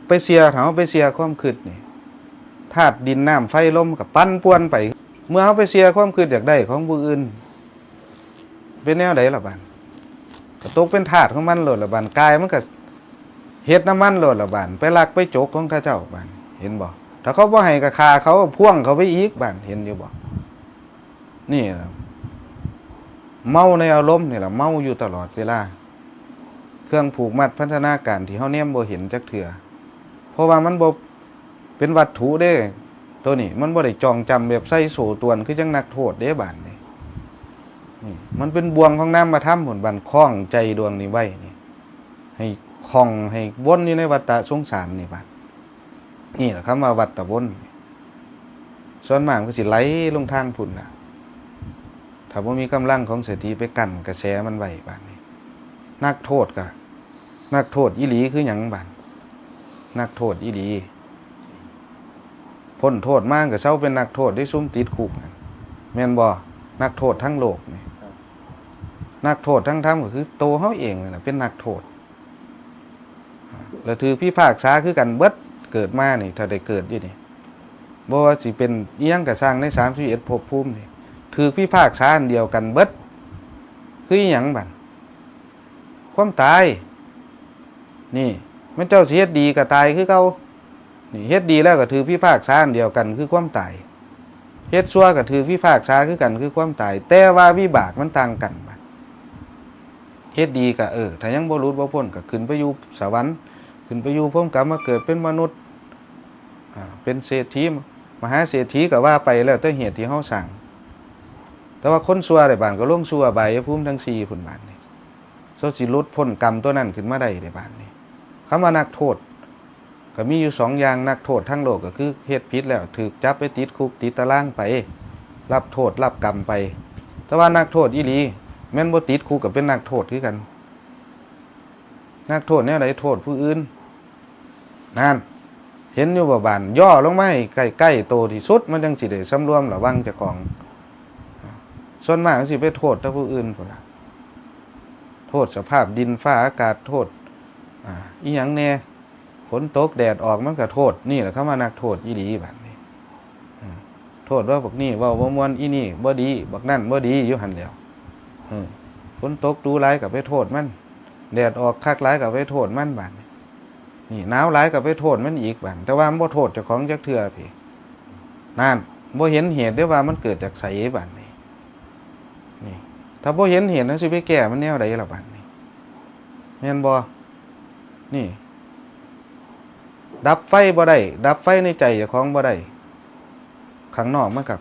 ไปเสีย ถ้าเฮาไปเสียความคิดนี่ ธาตุดินน้ำไฟลมก็ปั่นป่วนไป เมื่อเฮาไปเสียความคิดอยากได้ของผู้อื่น เป็นแนวใดล่ะบาด ก็ตกเป็นทาสของมันโลดล่ะบาด กายมันก็เฮ็ดนำมันโลดล่ะบาด ไปลักไปจกของเขาเจ้าบาด เห็นบ่ ถ้าเขาบ่ให้ก็ฆ่าเขา พ่วงเขาไปอีกบาด เห็นอยู่บ่ นี่ล่ะ เมาในอารมณ์นี่ล่ะ เมาอยู่ตลอดเวลา เครื่องผูกมัดพันธนาการที่เฮาแนมบ่เห็นจักเทื่อ เพราะว่ามันบ่เป็นวัตถุเด้ ตัวนี้มันบ่ได้จองจำแบบใส่โซ่ตรวนคือจั่งนักโทษเด้บาดนี้ นี่ มันเป็นบ่วงของนามธรรมพุ้น บัดคล้องใจดวงนี้ไว้นี่ ให้คล้องให้วนอยู่ในวัฏฏะสงสารนี่บาด นี่ล่ะคำว่าวัฏฏะวน ส่วนมากมันก็สิไหลลงทางพุ้นล่ะ ถ้าบ่มีกำลังของสติไปกั้นกระแสมันไว้บาดนี้ นักโทษก็ นักโทษอีหลีคือหยังบาด นักโทษอีหลี พ้นโทษมาก็เซาเป็นนักโทษเด้ ซุมติดคุกนั่น แม่นบ่ นักโทษทั้งโลกนี่ ครับ นักโทษทั้งธรรมก็คือโตเฮาเองนั่นน่ะเป็นนักโทษ แล้วถืกพิพากษาคือกันเบิด เกิดมานี่ ถ้าได้เกิดอยู่นี่ บ่ว่าสิเป็นอิหยังก็ซ่างในสามสิบเอ็ดภพภูมินี่ ถืกพิพากษาอันเดียวกันเบิด คืออิหยังบัด ความตาย นี่ แม่นเจ้าสิเฮ็ดดีก็ตายคือเก่า เฮ็ดดีแล้วก็ถืกพิพากษาอันเดียวกันคือความตาย เฮ็ดชั่วก็ถืกพิพากษาคือกันคือความตาย แต่ว่าวิบากมันต่างกันบัด เฮ็ดดีก็ เออ ถ้ายังบ่หลุดบ่พ้นก็ขึ้นไปอยู่สวรรค์ ขึ้นไปอยู่พรหมกามาเกิดเป็นมนุษย์ อ่า เป็นเศรษฐี มหาเศรษฐีก็ว่าไป แล้วแต่เหตุที่เฮาสร้าง แต่ว่าคนชั่วได้บาดก็ลงสู่อบายภูมิทั้งสี่พุ้นบาดนี่ เขาสิหลุดพ้นกรรมตัวนั้นขึ้นมาได้เด้บาดนี่ คำว่านักโทษ ก็มีอยู่สองอย่าง นักโทษทางโลกก็คือเฮ็ดผิดแล้วถืกจับไปติดคุกติดตารางไป รับโทษรับกรรมไป แต่ว่านักโทษอีหลี แม่นบ่ติดคุกก็เป็นนักโทษคือกัน นักโทษแนวใด โทษผู้อื่น นั่น เห็นอยู่บ่บาด ย่อลงมาให้ใกล้ๆโตที่สุด มันจั่งสิได้สำรวมระวังเจ้าของ ส่วนมากมันสิไปโทษแต่ผู้อื่นพุ้นล่ะ โทษสภาพดินฟ้าอากาศ โทษ อ่า อีหยังแน่ ฝนตกแดดออกมันก็โทษ นี่แหละคำว่านักโทษอีหลีบาดนี่ อืม โทษว่าบักนี่เว้าบ่ม่วน อีนี่บ่ดี บักนั่นบ่ดีอยู่หั่นแหล้ว อืม ฝนตกดูหลายก็ไปโทษมัน แดดออกคักหลายก็ไปโทษมันบาดนี่ นี่หนาวหลายก็ไปโทษมันอีกบาด แต่ว่ามันบ่โทษเจ้าของจักเทื่อพี้ นั่น บ่เห็นเหตุเด้ว่ามันเกิดจากไสบาดนี่ นี่ ถ้าบ่เห็นเหตุ เฮาสิไปแก้มันแนวใดล่ะบาดนี่ แม่นบ่ นี่ ดับไฟบ่ได้ ดับไฟในใจเจ้าของบ่ได้ ข้างนอกมันก็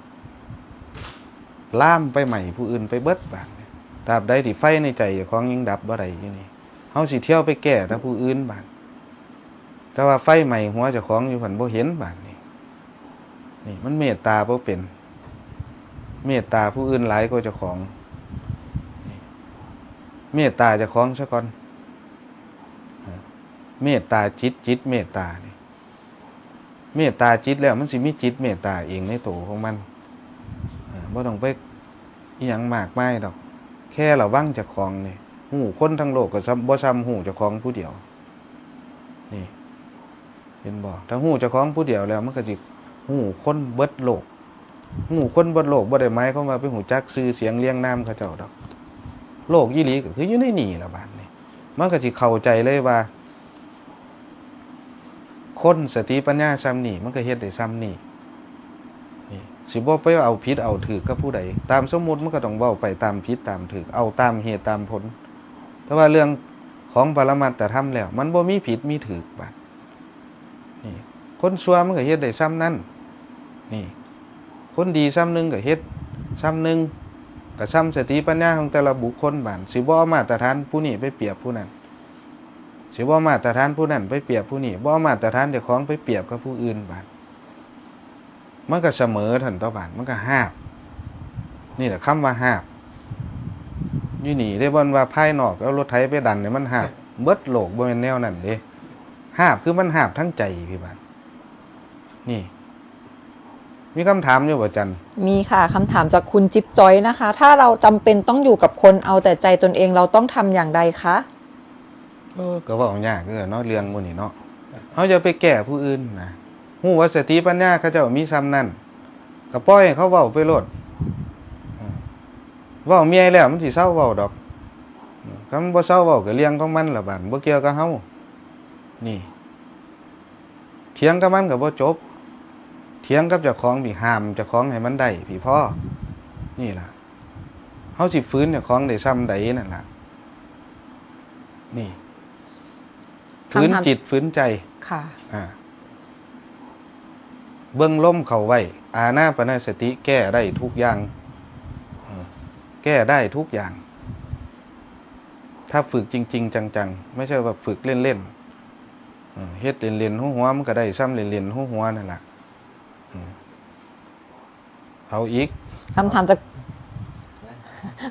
ลามไปไหม้ผู้อื่นไปเบิดบาดนี่ ตราบใดที่ไฟในใจเจ้าของยังดับบ่ได้อยู่นี่ เฮาสิเที่ยวไปแก้แต่ผู้อื่นบาด แต่ว่าไฟไหม้หัวเจ้าของอยู่หั่นบ่เห็นบาดนี่ นี่มันเมตตาบ่เป็น เมตตาผู้อื่นหลายกว่าเจ้าของ นี่ เมตตาเจ้าของซะก่อน เมตตาจิต จิตเมตตานี่ เมตตาจิตแล้วมันสิมีจิตเมตตาเองในโตของมัน เออ บ่ต้องไปอิหยังมากมายดอก แค่ระวังเจ้าของนี่ ฮู้คนทั้งโลกก็ซ้ำ บ่ซ้ำฮู้เจ้าของผู้เดียว นี่ เห็นบ่ ถ้าฮู้เจ้าของผู้เดียวแล้ว มันก็สิฮู้คนเบิดโลก ฮู้คนเบิดโลกบ่ได้หมายความว่าไปฮู้จักชื่อเสียงเรียงนามเขาเจ้าดอก โลกอีหลีก็คืออยู่ในนี่ล่ะบาดนี่ มันก็สิเข้าใจเลยว่า คนสติปัญญาส่ำนี่มันก็เฮ็ดได้ส่ำนี่ นี่ สิบ่ไปเอาผิดเอาถูกกับผู้ใด ตามสมมุติมันก็ต้องเว้าไปตามผิดตามถูก เอาตามเหตุตามผล แต่ว่าเรื่องของปรมัตถธรรมแล้ว มันบ่มีผิดมีถูกบาด นี่ คนชั่วมันก็เฮ็ดได้ส่ำนั้น นี่ คนดีส่ำหนึ่งก็เฮ็ดส่ำหนึ่ง ก็ส่ำสติปัญญาของแต่ละบุคคลบาด สิบ่เอามาตรฐานผู้นี้ไปเปรียบผู้นั้น สิบ่เอามาตรฐานผู้นั้นไปเปรียบผู้นี้ บ่เอามาตรฐานเจ้าของไปเปรียบกับผู้อื่นบาด มันก็เสมอเท่านั้นตั๊วบาด มันก็ฮาบ นี่แหละคำว่าฮาบ อยู่นี่เด้ บ่แม่นว่าภายนอกเอารถไถไปดันให้มันฮาบ เบิดโลก บ่แม่นแนวนั้นเด้ ฮาบคือมันฮาบทั้งใจพี่บาด นี่ มีคำถามอยู่บ่จัน มีค่ะ คำถามจากคุณจิ๊บจอยนะคะ ถ้าเราจำเป็นต้องอยู่กับคนเอาแต่ใจตนเอง เราต้องทำอย่างไรคะ เออ ก็เว้ายากเด้อเนาะ เรื่องหมู่นี้เนาะ เฮาอย่าไปแก้ผู้อื่นนะ ฮู้ว่าสติปัญญาเขาเจ้ามีส่ำนั้น ก็ปล่อยให้เขาเว้าไปโลด เว้าเมื่อยแล้วมันสิเซาเว้าดอก คันมันบ่เซาเว้าก็เรื่องของมันล่ะบาด บ่เกี่ยวกับเฮา นี่ เถียงกับมันก็บ่จบ เถียงกับเจ้าของพี้ ห้ามเจ้าของให้มันได้พี้พอ นี่ล่ะ เฮาสิฝืนเจ้าของได้ส่ำใดนั่นล่ะ นี่ คำถาม ฝืนจิตฝืนใจ ค่ะ อ่า เบิ่งลมเข้าไว้ อานาปานสติแก้ได้ทุกอย่าง เออ แก้ได้ทุกอย่าง ถ้าฝึกจริงๆ จังๆ ไม่ใช่ว่าฝึกเล่นๆ เออ เฮ็ดเล่นๆ หัวๆ มันก็ได้ส่ำเล่นๆ หัวๆ นั่นล่ะ เออ เอาอีก คำถามจาก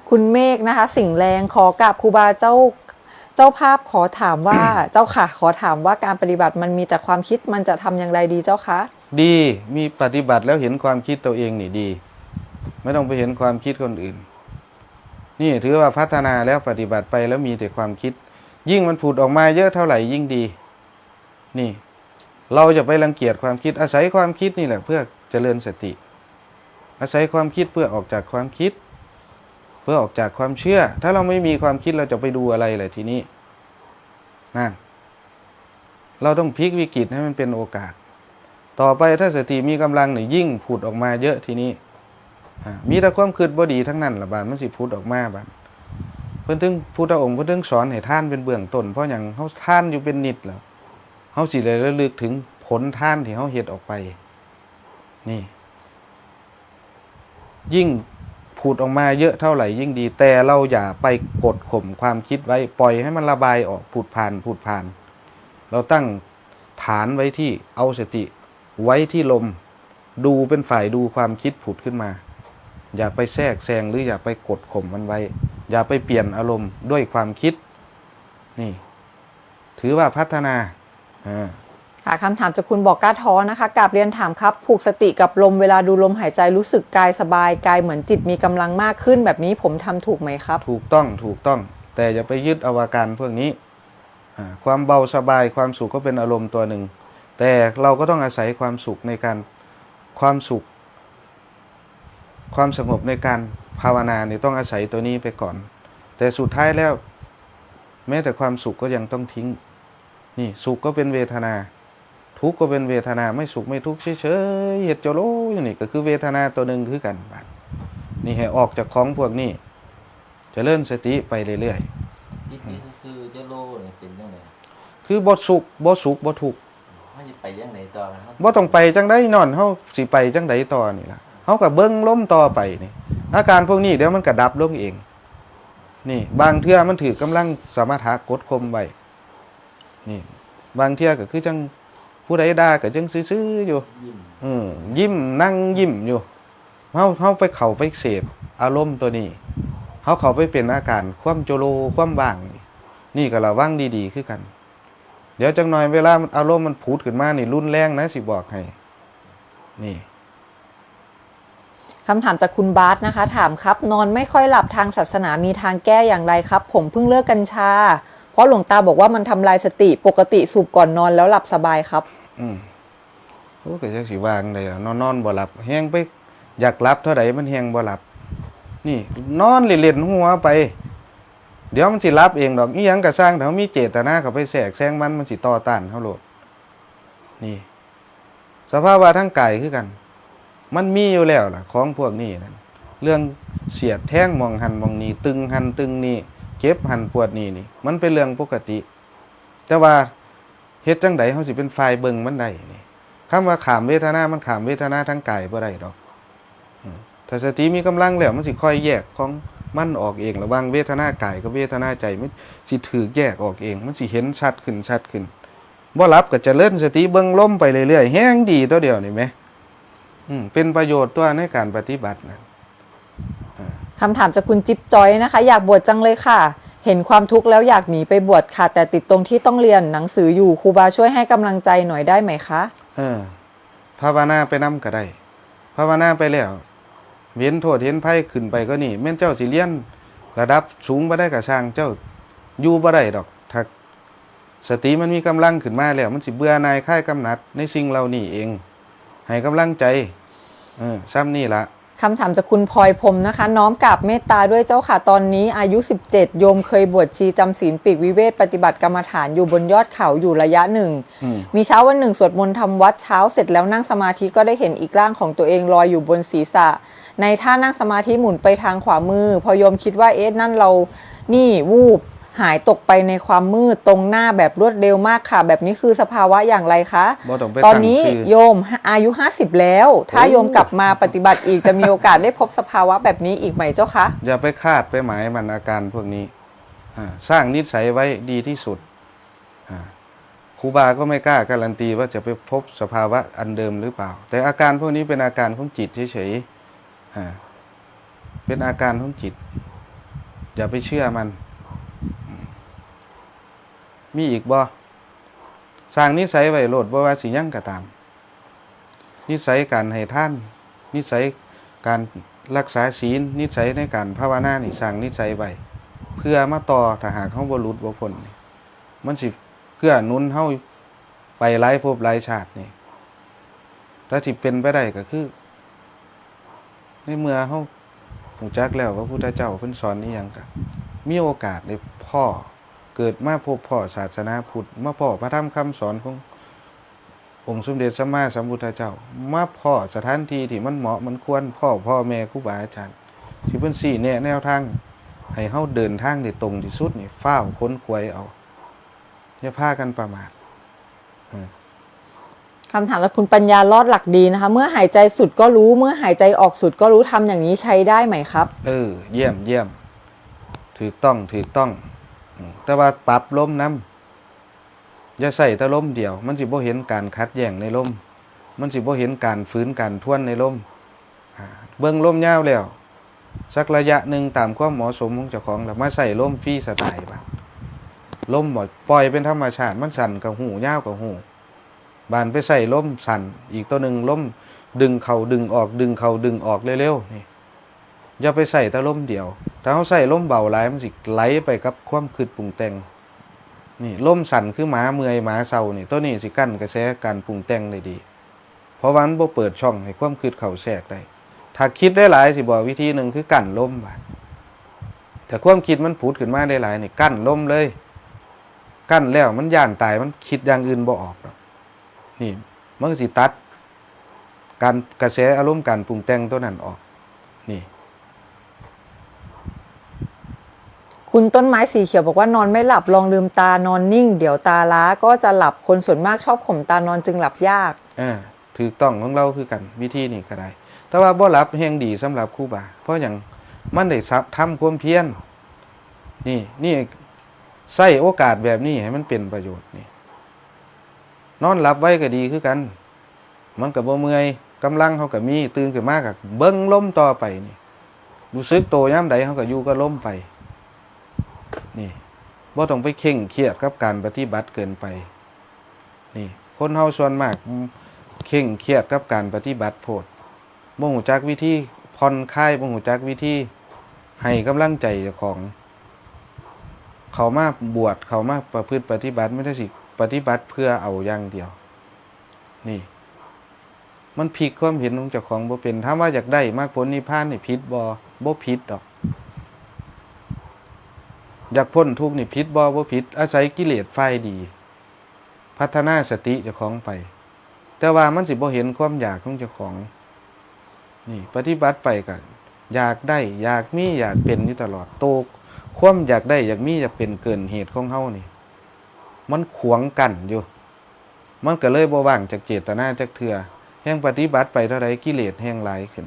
คุณเมฆนะคะ สิงห์แรง ขอกราบครูบาเจ้า เจ้าภาพขอถามว่า เจ้าค่ะ ขอถามว่าการปฏิบัติมันมีแต่ความคิด มันจะทำอย่างไรดีเจ้าคะ ดี มีปฏิบัติแล้วเห็นความคิดตัวเองนี่ดี ไม่ต้องไปเห็นความคิดคนอื่น นี่ถือว่าพัฒนาแล้ว ปฏิบัติไปแล้วมีแต่ความคิด ยิ่งมันผุดออกมาเยอะเท่าไหร่ยิ่งดี นี่ เราอย่าไปรังเกียจความคิด อาศัยความคิดนี่แหละเพื่อเจริญสติ อาศัยความคิดเพื่อออกจากความคิด เพื่อออกจากความเชื่อ ถ้าเราไม่มีความคิดเราจะไปดูอะไรล่ะทีนี้ นั่น เราต้องพลิกวิกฤตให้มันเป็นโอกาส ต่อไปถ้าสติมีกำลังนี่ยิ่งผุดออกมาเยอะทีนี้ อ่า มีแต่ความคิดบ่ดีทั้งนั้นล่ะ บาดมันสิผุดออกมาบาด เพิ่นถึง พุทธองค์เพิ่นถึงสอนให้ทานเป็นเบื้องต้น เพราะหยัง เฮาทานอยู่เป็นนิดแล้ว เฮาสิได้ระลึกถึงผลทานที่เฮาเฮ็ดออกไป นี่ ยิ่งผุดออกมาเยอะเท่าไหร่ยิ่งดี แต่เราอย่าไปกดข่มความคิดไว้ ปล่อยให้มันระบายออก ผุดผ่าน ผุดผ่าน เราตั้งฐานไว้ที่ เอาสติไว้ที่ลม ดูเป็นฝ่ายดูความคิดผุดขึ้นมา อย่าไปแทรกแซง หรืออย่าไปกดข่มมันไว้ อย่าไปเปลี่ยนอารมณ์ด้วยความคิด นี่ ถือว่าพัฒนา อ่า ค่ะ คำถามจากคุณบอกกล้าท้อนะคะ กราบเรียนถามครับ ผูกสติกับลม เวลาดูลมหายใจรู้สึกกายสบาย กายเหมือนจิตมีกำลังมากขึ้น แบบนี้ผมทำถูกไหมครับ ถูกต้อง ถูกต้อง แต่อย่าไปยึดเอาอาการพวกนี้ อ่า ความเบาสบาย ความสุขก็เป็นอารมณ์ตัวหนึ่ง แต่เราก็ต้องอาศัยความสุขในการ ความสุข ความสงบในการภาวนาเนี่ยต้องอาศัยตัวนี้ไปก่อน แต่สุดท้ายแล้ว แม้แต่ความสุขก็ยังต้องทิ้ง นี่ สุขก็เป็นเวทนา ทุกข์ก็เป็นเวทนา ไม่สุขไม่ทุกข์เฉยๆ เฮ็ดโจโลอยู่นี่ก็คือเวทนาตัวหนึ่งคือกัน บาดนี่ให้ออกจากของพวกนี้ เจริญสติไปเรื่อยๆ จิตอยู่ซื่อๆจะโลนี่เป็นจังได๋ คือบ่สุข บ่สุข บ่ทุกข์ เฮาสิไปจังได๋ต่อครับ บ่ต้องไปจังได๋นอน เฮาสิไปจังได๋ต่อนี่ล่ะ เฮาก็เบิ่งลมต่อไปนี่ อาการพวกนี้เดี๋ยวมันก็ดับลงเอง นี่ บางเทื่อมันถืกกำลังสมถะกดข่มไว้ นี่ บางเทื่อก็คือจังผู้ใดด่าก็จังซื่อๆอยู่ ยิ้ม อืม ยิ้ม นั่งยิ้มอยู่ เฮา เฮาไปเข้าไปเสพอารมณ์ตัวนี้ เฮาเข้าไปเป็นอาการความโจโล ความว่างนี่ นี่ก็ระวังดีๆคือกัน เดี๋ยวจักหน่อยเวลาอารมณ์มันผุดขึ้นมานี่รุนแรงนะ สิบอกให้ นี่ คำถามจากคุณบาสนะคะ ถามครับ นอนไม่ค่อยหลับ ทางศาสนามีทางแก้อย่างไรครับ ผมเพิ่งเลิกกัญชา เพราะหลวงตาบอกว่ามันทำลายสติ ปกติสูบก่อนนอนแล้วหลับสบายครับ อืม โอ้ ก็จักสิว่าจั่งใด๋ล่ะ นอน นอนบ่หลับ แฮงไปอยากหลับเท่าใด๋มันแฮงบ่หลับ นี่ นอนเล่นๆหัวไป เดี๋ยวมันสิหลับเองดอก อีหยังก็ซ่าง ถ้าเฮามีเจตนาเข้าไปแทรกแซงมัน มันสิต่อต้านเฮาโลด นี่ สภาวะทางกายคือกัน มันมีอยู่แล้วล่ะ ของพวกนี้นั่น เรื่องเสียดแทงหม่องหั่นหม่องนี่ ตึงหั่นตึงนี่ เจ็บหั่นปวดนี่นี่ มันเป็นเรื่องปกติ แต่ว่าเฮ็ดจั่งใด๋เฮาสิเป็นฝ่ายเบิ่งมันได้นี่ คำว่าข้ามเวทนา มันข้ามเวทนาทางกายบ่ได้ดอก อืม ถ้าสติมีกำลังแล้ว มันสิค่อยแยกของมันออกเอง ระหว่างเวทนากายกับเวทนาใจ มันสิถืกแยกออกเอง มันสิเห็นชัดขึ้น ชัดขึ้น บ่หลับก็เจริญสติเบิ่งลมไปเรื่อยๆ แฮงดีตัวเดียวนี่แหม อืม เป็นประโยชน์ตัวในการปฏิบัตินะ คำถามจากคุณจิ๊บจอยนะคะ อยากบวชจังเลยค่ะ เห็นความทุกข์แล้วอยากหนีไปบวชค่ะ แต่ติดตรงที่ต้องเรียนหนังสืออยู่ ครูบาช่วยให้กำลังใจหน่อยได้ไหมคะ เออ ภาวนาไปนำก็ได้ ภาวนาไปแล้ว เห็นโทษเห็นภัยขึ้นไปกว่านี้ แม่นเจ้าสิเรียนระดับสูงบ่ได้ก็ซ่าง เจ้าอยู่บ่ได้ดอก ถ้าสติมันมีกำลังขึ้นมาแล้ว มันสิเบื่อหน่ายคลายกำหนัดในสิ่งเหล่านี้เอง ให้กำลังใจ เออ ซ่ำนี่ละ คำถามจากคุณพลอยพรหมนะคะ น้อมกราบเมตตาด้วยเจ้าค่ะ ตอนนี้อายุ สิบเจ็ด โยมเคยบวชชีจำศีลปีกวิเวกปฏิบัติกรรมฐานอยู่บนยอดเขาอยู่ระยะหนึ่ง อืม มีเช้าวันหนึ่งสวดมนต์ทำวัตรเช้าเสร็จแล้วนั่งสมาธิก็ได้เห็นอีกร่างของตัวเองลอยอยู่บนศีรษะ ในท่านั่งสมาธิหมุนไปทางขวามือ พอโยมคิดว่า เอ๊ะ นั่นเรานี่ วูบหายตกไปในความมืดตรงหน้าแบบรวดเร็วมากค่ะ แบบนี้คือสภาวะอย่างไรคะ บ่ต้องไป ตอนนี้ ตั้งชื่อ โยมอายุ ห้าสิบ แล้ว ถ้า โอ้ โยมกลับมาปฏิบัติอีกจะมีโอกาสได้พบสภาวะแบบนี้อีกไหมเจ้าคะ อย่าไปคาดไปหมายมันอาการพวกนี้ อ่า สร้างนิสัยไว้ดีที่สุด อ่า ครูบาก็ไม่กล้าการันตีว่าจะไปพบสภาวะอันเดิมหรือเปล่า แต่อาการพวกนี้เป็นอาการของจิตเฉยๆ อ่า เป็นอาการของจิต อย่าไปเชื่อมัน อืม มีอีกบ่ สร้างนิสัยไว้โลด บ่ว่าสิหยังก็ตาม นิสัยการให้ทาน นิสัยการรักษาศีล นิสัยในการภาวนานี่ สร้างนิสัยไว้ เพื่อมาต่อ ถ้าหากเฮาบ่หลุดบ่พ้นนี่ มันสิเกื้อหนุนเฮาไปหลายภพหลายชาตินี่ แต่ที่เป็นไปได้ก็คือ ในเมื่อเฮารู้จักแล้วว่าพุทธเจ้าเพิ่นสอนอีหยัง ก็มีโอกาสได้พ้อ เกิดมาพบพ้อศาสนาพุทธ มาพ้อพระธรรมคำสอนของ องค์สมเด็จสัมมาสัมพุทธเจ้า มาพ้อสถานที่ที่มันเหมาะมันควร พ้อพ่อแม่ครูบาอาจารย์ ที่เพิ่นชี้แนะแนวทาง ให้เฮาเดินทางได้ตรงที่สุดนี่ ฟ้าวขนขวายเอา อย่าพากันประมาท อืม คำถามจากคุณปัญญารอดหลักดีนะคะ เมื่อหายใจสุดก็รู้ เมื่อหายใจออกสุดก็รู้ ทำอย่างนี้ใช้ได้ไหมครับ เออ เยี่ยมเยี่ยม ถูกต้อง ถูกต้อง อืม แต่ว่าปรับลมนำ อย่าใช้แต่ลมเดียว มันสิบ่เห็นการขัดแย้งในลม มันสิบ่เห็นการฝืนการทวนในลม อ่า เบิ่งลมยาวแล้ว สักระยะหนึ่งตามความเหมาะสมของเจ้าของ แล้วมาใช้ลมฟรีสไตล์บาด ลมบ่ปล่อยเป็นธรรมชาติ มันสั้นก็ฮู้ ยาวก็ฮู้ บาดไปใช้ลมสั้น อีกตัวหนึ่ง ลมดึงเข้าดึงออก ดึงเข้าดึงออกเร็วๆ นี่ อย่าไปใช้แต่ลมเดียว ถ้าเฮาใช้ลมเบาหลาย มันสิไหลไปกับความคิดปรุงแต่ง นี่ ลมสั้นคือหมาเมื่อยหมาเซานี่ ตัวนี้สิกั้นกระแสการปรุงแต่งได้ดี เพราะว่ามันบ่เปิดช่องให้ความคิดเข้าแทรกได้ ถ้าคิดได้หลายสิบอกวิธีหนึ่งคือกั้นลมบาด แต่ความคิดมันผุดขึ้นมาได้หลายนี่ กั้นลมเลย กั้นแล้วมันย้านตาย มันคิดอย่างอื่นบ่ออกดอก นี่ มันก็สิตัด การกระแสอารมณ์การปรุงแต่งตัวนั้นออก นี่ คุณต้นไม้สีเขียวบอกว่านอนไม่หลับ ลองลืมตานอนนิ่ง เดี๋ยวตาล้าก็จะหลับ คนส่วนมากชอบข่มตานอนจึงหลับยาก อ่า ถูกต้องของเราคือกัน วิธีนี้ก็ได้ แต่ว่าบ่หลับแฮงดีสำหรับครูบา เพราะหยัง มันได้สับทำความเพียร นี่ นี่ ใช้โอกาสแบบนี้ให้มันเป็นประโยชน์นี่ นอนหลับไวก็ดีคือกัน มันก็บ่เมื่อย กำลังเฮาก็มี ตื่นขึ้นมาก็เบิ่งลมต่อไปนี่ รู้สึกโตยามใดเฮาก็อยู่กับลมไป นี่ บ่ต้องไปเคร่งเครียดกับการปฏิบัติเกินไป นี่ คนเฮาส่วนมากเคร่งเครียดกับการปฏิบัติโพด บ่ฮู้จักวิธีผ่อนคลาย บ่ฮู้จักวิธีให้กำลังใจเจ้าของ เข้ามาบวช เข้ามาประพฤติปฏิบัติ มีแต่สิปฏิบัติเพื่อเอาอย่างเดียว นี่ มันพลิกความเห็นของเจ้าของบ่เป็น ถามว่าอยากได้มรรคผลนิพพานนี่ผิดบ่ บ่ผิดดอก อยากพ้นทุกข์นี่ผิดบ่ บ่ผิด อาศัยกิเลสฝ่ายดี พัฒนาสติเจ้าของไป แต่ว่ามันสิบ่เห็นความอยากของเจ้าของ นี่ ปฏิบัติไปก็อยากได้ อยากมี อยากเป็นอยู่ตลอด โตความอยากได้ อยากมี อยากเป็นเกินเหตุของเฮานี่ มันขวางกั้นอยู่ มันก็เลยบ่ว่างจากเจตนาจักเทื่อ แฮงปฏิบัติไปเท่าใดกิเลสแฮงหลายขึ้น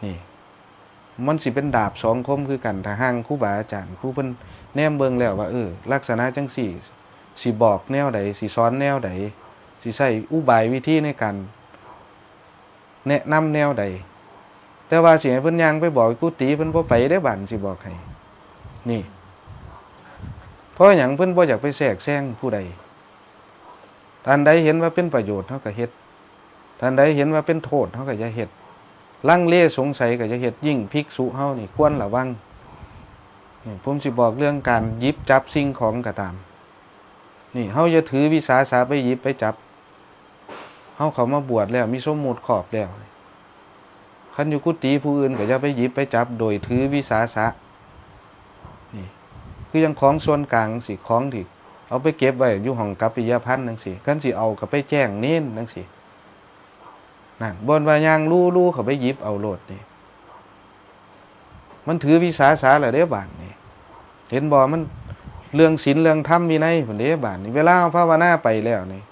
นี่ มันสิเป็นดาบสองคมคือกัน ถ้าห่างครูบาอาจารย์ ผู้เพิ่นแนมเบิ่งแล้วว่า เออ ลักษณะจังซี่ สิบอกแนวใด สิสอนแนวใด สิใช้อุบายวิธีในการแนะนำแนวใด แต่ว่าสิให้เพิ่นย่างไปบอกกุฏิ เพิ่นบ่ไปเด้ บาดสิบอกให้ นี่ เพราะหยัง เพิ่นบ่อยากไปแทรกแซงผู้ใด ท่านใดเห็นว่าเป็นประโยชน์ เฮาก็เฮ็ด ท่านใดเห็นว่าเป็นโทษ เฮาก็อย่าเฮ็ด ลังเลสงสัยก็อย่าเฮ็ด ยิ่งภิกษุเฮานี่ควรระวัง นี่ ผมสิบอกเรื่องการหยิบจับสิ่งของก็ตาม นี่ เฮาอย่าถือวิสาสะไปหยิบไปจับ เฮาเข้ามาบวชแล้ว มีสมมุติครอบแล้ว คันอยู่กุฏิผู้อื่นก็อย่าไปหยิบไปจับโดยถือวิสาสะ นี่ คือยังของส่วนกลางสิ ของที่เอาไปเก็บไว้อยู่ห้องกัปปิยพันธ์จังซี่ คันสิเอาก็ไปแจ้งเณรจังซี่ นั่น บ่นว่าย่างลู่ๆ เข้าไปหยิบเอาโลดนี่ มันถือวิสาสะแล้วเด้ บาดนี่ เห็นบ่ มันเรื่องศีลเรื่องธรรมวินัยพุ้นเด้ บาดนี่ เวลาเฮาภาวนาไปแล้วนี่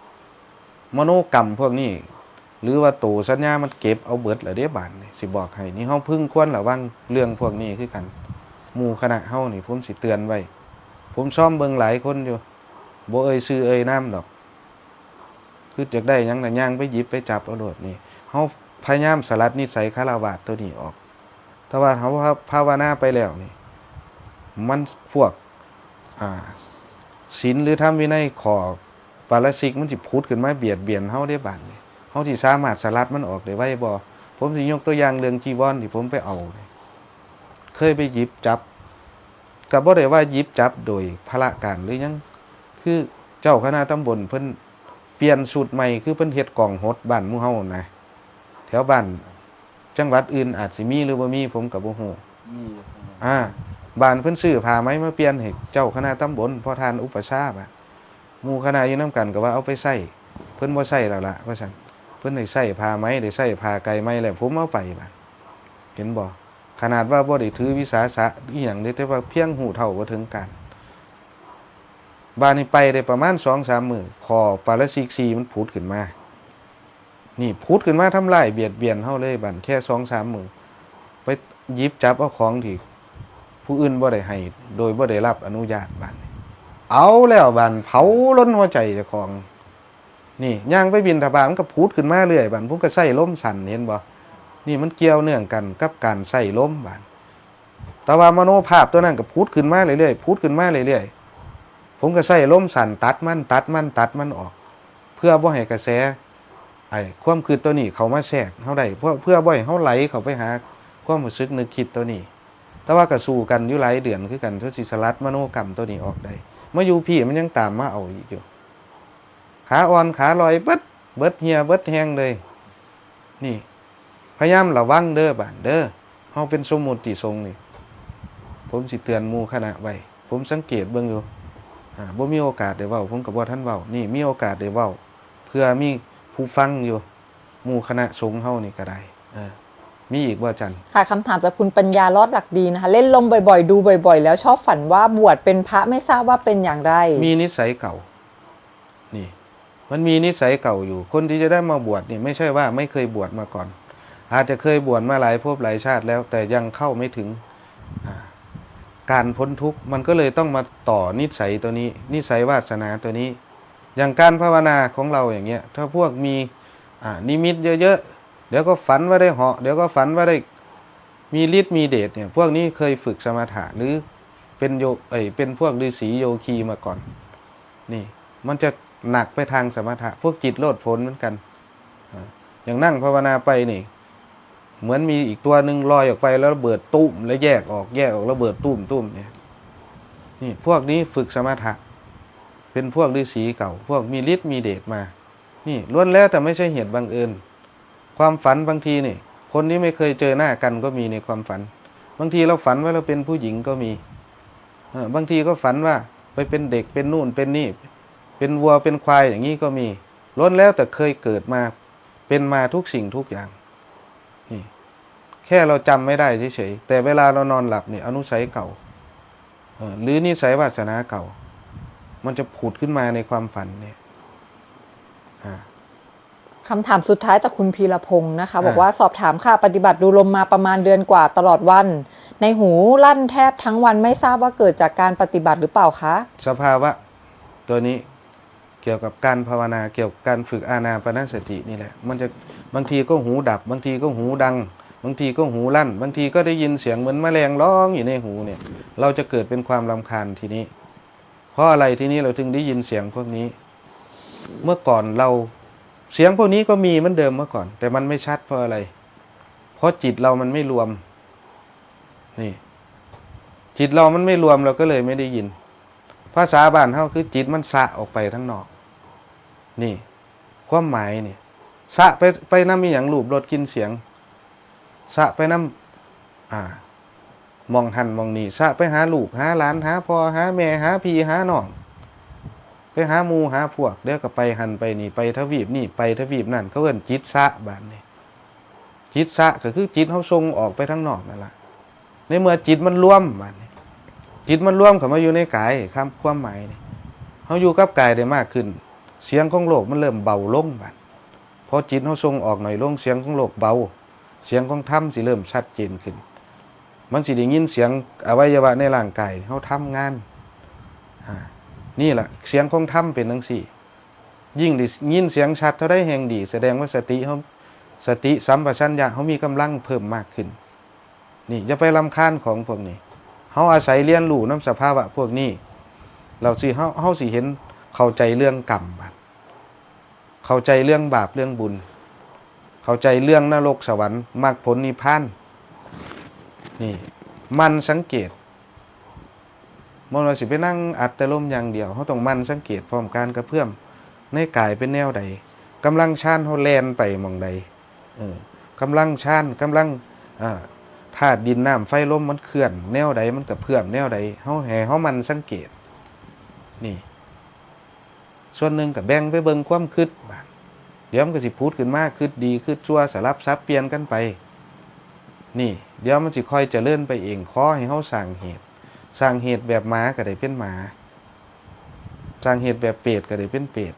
มโนกรรมพวกนี้ หรือว่าโตสัญญามันเก็บเอาเบิดแล้วเด้ บาดนี่ สิบอกให้ นี่เฮาพึงควรระวังเรื่องพวกนี้คือกัน หมู่คณะเฮานี่ ผมสิเตือนไว้ ผมซ้อมเบิ่งหลายคนอยู่ บ่เอ่ยชื่อเอ่ยนามดอก คืออยากได้หยังน่ะ ย่างไปหยิบไปจับเอาโลดนี่ เฮาพยายามสลัดนิสัยฆราวาสตัวนี้ออก แต่ว่าเฮาภาวนาไปแล้วนี่ มันพวก อ่า ศีลหรือธรรมวินัยข้อปาราชิกมันสิผุดขึ้นมาเบียดเบียนเฮาเด้ บาดนี่ เฮาสิสามารถสลัดมันออกได้ไวบ่ ผมสิยกตัวอย่างเรื่องจีวรที่ผมไปเอานี่ เคยไปหยิบจับ ก็บ่ได้ว่าหยิบจับโดยพละการหรือหยัง คือเจ้าคณะตำบลเพิ่นเปลี่ยนสูตรใหม่ คือเพิ่นเฮ็ดกองหดบ้านหมู่เฮานะ แถวบ้านจังหวัดอื่นอาจสิมีหรือบ่มี ผมก็บ่ฮู้ มีอยู่ อ่า บ้านเพิ่นซื้อผ้าไหมมาเปลี่ยนให้เจ้าคณะตำบล พ่อท่านอุปัชฌาย์อะ หมู่คณะอยู่นำกันก็ว่าเอาไปใช้ เพิ่นบ่ใช้แล้วล่ะว่าซั่น เพิ่นได้ใช้ผ้าไหม ได้ใช้ผ้าไกรไหมแล้ว ผมเอาไปบาด เห็นบ่ ขนาดว่าบ่ได้ถือวิสาสะอีหยังเด้ แต่ว่าเพียงฮู้เท่าบ่ถึงการ บาดนี้ไปได้ประมาณสองสามมื้อ ข้อปาราชิกสี่มันผุดขึ้นมา นี่ผุดขึ้นมาทำลายเบียดเบียนเฮาเลยบาด แค่สองสามมื้อ ไปหยิบจับเอาของที่ผู้อื่นบ่ได้ให้ โดยบ่ได้รับอนุญาตบาดนี้ เอาแล้วบาด เผาลนหัวใจเจ้าของ นี่ย่างไปบิณฑบาตมันก็ผุดขึ้นมาเรื่อยบาด ผมก็ใช้ลมสั้น เห็นบ่ นี่มันเกี่ยวเนื่องกันกับการใช้ลมบาด แต่ว่ามโนภาพตัวนั้นก็ผุดขึ้นมาเรื่อยๆ ผุดขึ้นมาเรื่อยๆ ผมก็ใช้ลมสั้นตัดมัน ตัดมัน ตัดมันออก เพื่อบ่ให้กระแส ไอ้ความคิดตัวนี้เข้ามาแทรกเฮาได้ เพื่อ เพื่อบ่ให้เฮาไหลเข้าไปหาความรู้สึกนึกคิดตัวนี้ แต่ว่าก็สู้กันอยู่หลายเดือนคือกัน เพื่อสิสลัดมโนกรรมตัวนี้ออกได้ มาอยู่พี้มันยังตามมาเอาอีกอยู่ ขาอ่อนขาลอยเบิด เบิดเหี่ยเบิดแฮงเลย นี่ พยายามระวังเด้อบาดเด้อ เฮาเป็นสมมุติสงฆ์นี่ ผมสิเตือนหมู่คณะไว้ ผมสังเกตเบิ่งอยู่ อ่า บ่มีโอกาสได้เว้า ผมก็บ่ทันเว้า นี่มีโอกาสได้เว้า เพื่อมีผู้ฟังอยู่ หมู่คณะสงฆ์เฮานี่ก็ได้ เออ มีอีกบ่อาจารย์ ค่ะ คำถามจากคุณปัญญารอดหลักดีนะคะ เล่นลมบ่อยๆ ดูบ่อยๆ แล้วชอบฝันว่าบวชเป็นพระไม่ทราบว่าเป็นอย่างไร มีนิสัยเก่า นี่ มันมีนิสัยเก่าอยู่ คนที่จะได้มาบวชนี่ไม่ใช่ว่าไม่เคยบวชมาก่อน อาจจะเคยบวชมาหลายภพหลายชาติแล้ว แต่ยังเข้าไม่ถึง อ่า การพ้นทุกข์ มันก็เลยต้องมาต่อนิสัยตัวนี้ นิสัยวาสนาตัวนี้ อย่างการภาวนาของเราอย่างเงี้ย ถ้าพวกมี อ่า นิมิตเยอะๆ เดี๋ยวก็ฝันว่าได้เหาะ เดี๋ยวก็ฝันว่าได้มีฤทธิ์มีเดชเนี่ย พวกนี้เคยฝึกสมถะ หรือเป็นโย เอ้ย เป็นพวกฤาษีโยคีมาก่อน นี่ มันจะหนักไปทางสมถะ พวกจิตโลดโผนเหมือนกัน อ่า อย่างนั่งภาวนาไปนี่ เหมือนมีอีกตัวหนึ่งลอยออกไปแล้วระเบิดตุ้ม แล้วแยกออก แยกออก ระเบิดตุ้มตุ้มเนี่ย นี่ พวกนี้ฝึกสมถะ เป็นพวกฤาษีเก่า พวกมีฤทธิ์มีเดชมา นี่ล้วนแล้วแต่ไม่ใช่เหตุบังเอิญ ความฝันบางทีนี่ คนที่ไม่เคยเจอหน้ากันก็มีในความฝัน บางทีเราฝันว่าเราเป็นผู้หญิงก็มี เออ บางทีก็ฝันว่าไปเป็นเด็ก เป็นนู่นเป็นนี่ เป็นวัวเป็นควายอย่างนี้ก็มี ล้วนแล้วแต่เคยเกิดมา เป็นมาทุกสิ่งทุกอย่าง นี่ แค่เราจำไม่ได้เฉยๆ แต่เวลาเรานอนหลับเนี่ย อนุสัยเก่า เออ หรือนิสัยวาสนาเก่า มันจะผุดขึ้นมาในความฝันเนี่ย อ่า คำถามสุดท้ายจากคุณพีรพงศ์นะคะ อ่า บอกว่าสอบถามค่ะ ปฏิบัติดูลมมาประมาณเดือนกว่าตลอดวัน ในหูลั่นแทบทั้งวัน ไม่ทราบว่าเกิดจากการปฏิบัติหรือเปล่าคะ สภาวะตัวนี้เกี่ยวกับการภาวนา เกี่ยวกับการฝึกอานาปานสตินี่แหละ มันจะ บางทีก็หูดับ บางทีก็หูดัง บางทีก็หูลั่น บางทีก็ได้ยินเสียงเหมือนแมลงร้องอยู่ในหูเนี่ย เราจะเกิดเป็นความรำคาญทีนี้ เพราะอะไรทีนี้เราถึงได้ยินเสียงพวกนี้ เมื่อก่อนเรา เสียงพวกนี้ก็มีเหมือนเดิมเมื่อก่อน แต่มันไม่ชัดเพราะอะไร เพราะจิตเรามันไม่รวม นี่ จิตเรามันไม่รวม เราก็เลยไม่ได้ยิน ภาษาบ้านเฮาคือจิตมันสะออกไปทางนอก นี่ ความหมายนี่ สะไป ไปนำอีหยัง รูป รส กลิ่น เสียง สะไปนำ อ่า หม่องหั่นหม่องนี่ สะไปหาลูกหาหลาน หาพ่อหาแม่ หาพี่หาน้อง ไปหาหมู่หาพวก เดี๋ยวก็ไปหั่นไปนี่ ไปทวีปนี่ ไปทวีปนั่น เขาเอิ้นจิตสะ บาดนี้ จิตสะก็คือจิตเฮาส่งออกไปทางนอกนั่นล่ะ ในเมื่อจิตมันรวม บาดนี้ จิตมันรวมเข้ามาอยู่ในกาย ความ ความหมายนี่ เฮาอยู่กับกายได้มากขึ้น เสียงของโลกมันเริ่มเบาลง บาด พอจิตเฮาส่งออกน้อยลง เสียงของโลกเบา เสียงของธรรมสิเริ่มชัดเจนขึ้น มันสิได้ยินเสียงอวัยวะในร่างกายเฮาทำงาน อ่า นี่ล่ะ เสียงของธรรมเป็นจั่งซี้ ยิ่งได้ยินเสียงชัดเท่าใดแฮ่งดี แสดงว่าสติเฮา สติสัมปชัญญะเฮามีกำลังเพิ่มมากขึ้น นี่อย่าไปรำคาญของพวกนี้ เฮาอาศัยเรียนรู้นำสภาวะพวกนี้ เราสิ เฮา เฮาสิเห็น เข้าใจเรื่องกรรม บาด เข้าใจเรื่องบาปเรื่องบุญ เข้าใจเรื่องนรกสวรรค์ มรรคผลนิพพาน นี่ หมั่นสังเกต บ่แม่นว่าสิไปนั่งอัดแต่ลมอย่างเดียว เฮาต้องหมั่นสังเกตพร้อมการกระเพื่อมในกายเป็นแนวใด กำลังฌานเฮาแล่นไปหม่องใด เออ กำลังฌาน กำลัง อ่า ธาตุดินน้ำไฟลมมันเคลื่อนแนวใด มันกระเพื่อมแนวใด เฮา ให้เฮาหมั่นสังเกต นี่ ส่วนหนึ่งก็แบ่งไปเบิ่งความคิดบาด เดี๋ยวมันก็สิผุดขึ้นมา คิดดีคิดชั่ว สลับสับเปลี่ยนกันไป นี่ เดี๋ยวมันสิค่อยเจริญไปเอง ขอให้เฮาสร้างเหตุ สร้างเหตุแบบหมาก็ได้เป็นหมา สร้างเหตุแบบเปรตก็ได้เป็นเปรต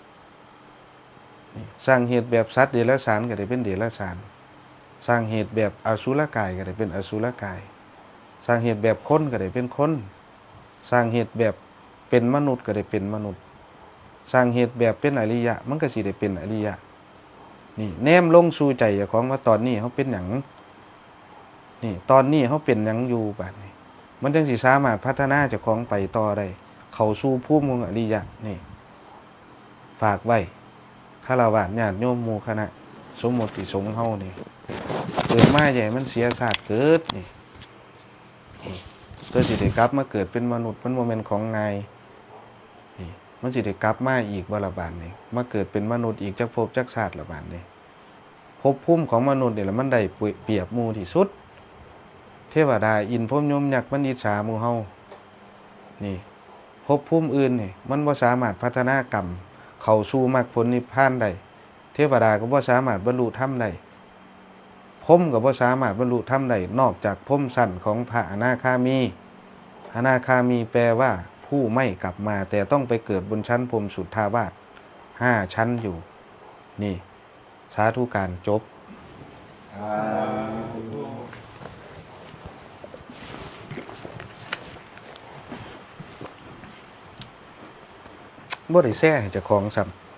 นี่ สร้างเหตุแบบสัตว์เดรัจฉานก็ได้เป็นเดรัจฉาน สร้างเหตุแบบอสุรกายก็ได้เป็นอสุรกาย สร้างเหตุแบบคนก็ได้เป็นคน สร้างเหตุแบบเป็นมนุษย์ก็ได้เป็นมนุษย์ สร้างเหตุแบบเป็นอริยะ มันก็สิได้เป็นอริยะ นี่ แนมลงสู่ใจเจ้าของว่าตอนนี้เฮาเป็นหยัง นี่ ตอนนี้เฮาเป็นหยังอยู่บาดนี้ มันจั่งสิสามารถพัฒนาเจ้าของไปต่อได้ เข้าสู่ภูมิของอริยะ นี่ ฝากไว้ ฆราวาสญาติโยมหมู่คณะ สมมติสงฆ์เฮานี่ เกิดมาอย่าให้มันเสียชาติเกิดนี่ นี่ เพื่อสิได้กลับมาเกิดเป็นมนุษย์ มันบ่แม่นของง่าย นี่ มันสิได้กลับมาอีกบ่ละบาดนี้ มาเกิดเป็นมนุษย์อีกจักภพจักชาติละบาดนี้ ภพภูมิของมนุษย์นี่แหละมันได้เปรียบหมู่ที่สุด เทวดาอินทร์พรหมยมยักษ์มันอิจฉาหมู่เฮา นี่ ภพภูมิอื่นนี่ มันบ่สามารถพัฒนากรรมเข้าสู่มรรคผลนิพพานได้ เทวดาก็บ่สามารถบรรลุธรรมได้ พรหมก็บ่สามารถบรรลุธรรมได้ นอกจากพรหมชั้นของพระอนาคามี อนาคามีแปลว่าผู้ไม่กลับมา แต่ต้องไปเกิดบนชั้นพรหมสุทธาวาสห้าชั้นอยู่ นี่ สาธุการจบ บ่ได้แชร์ให้เจ้าของซ้ำ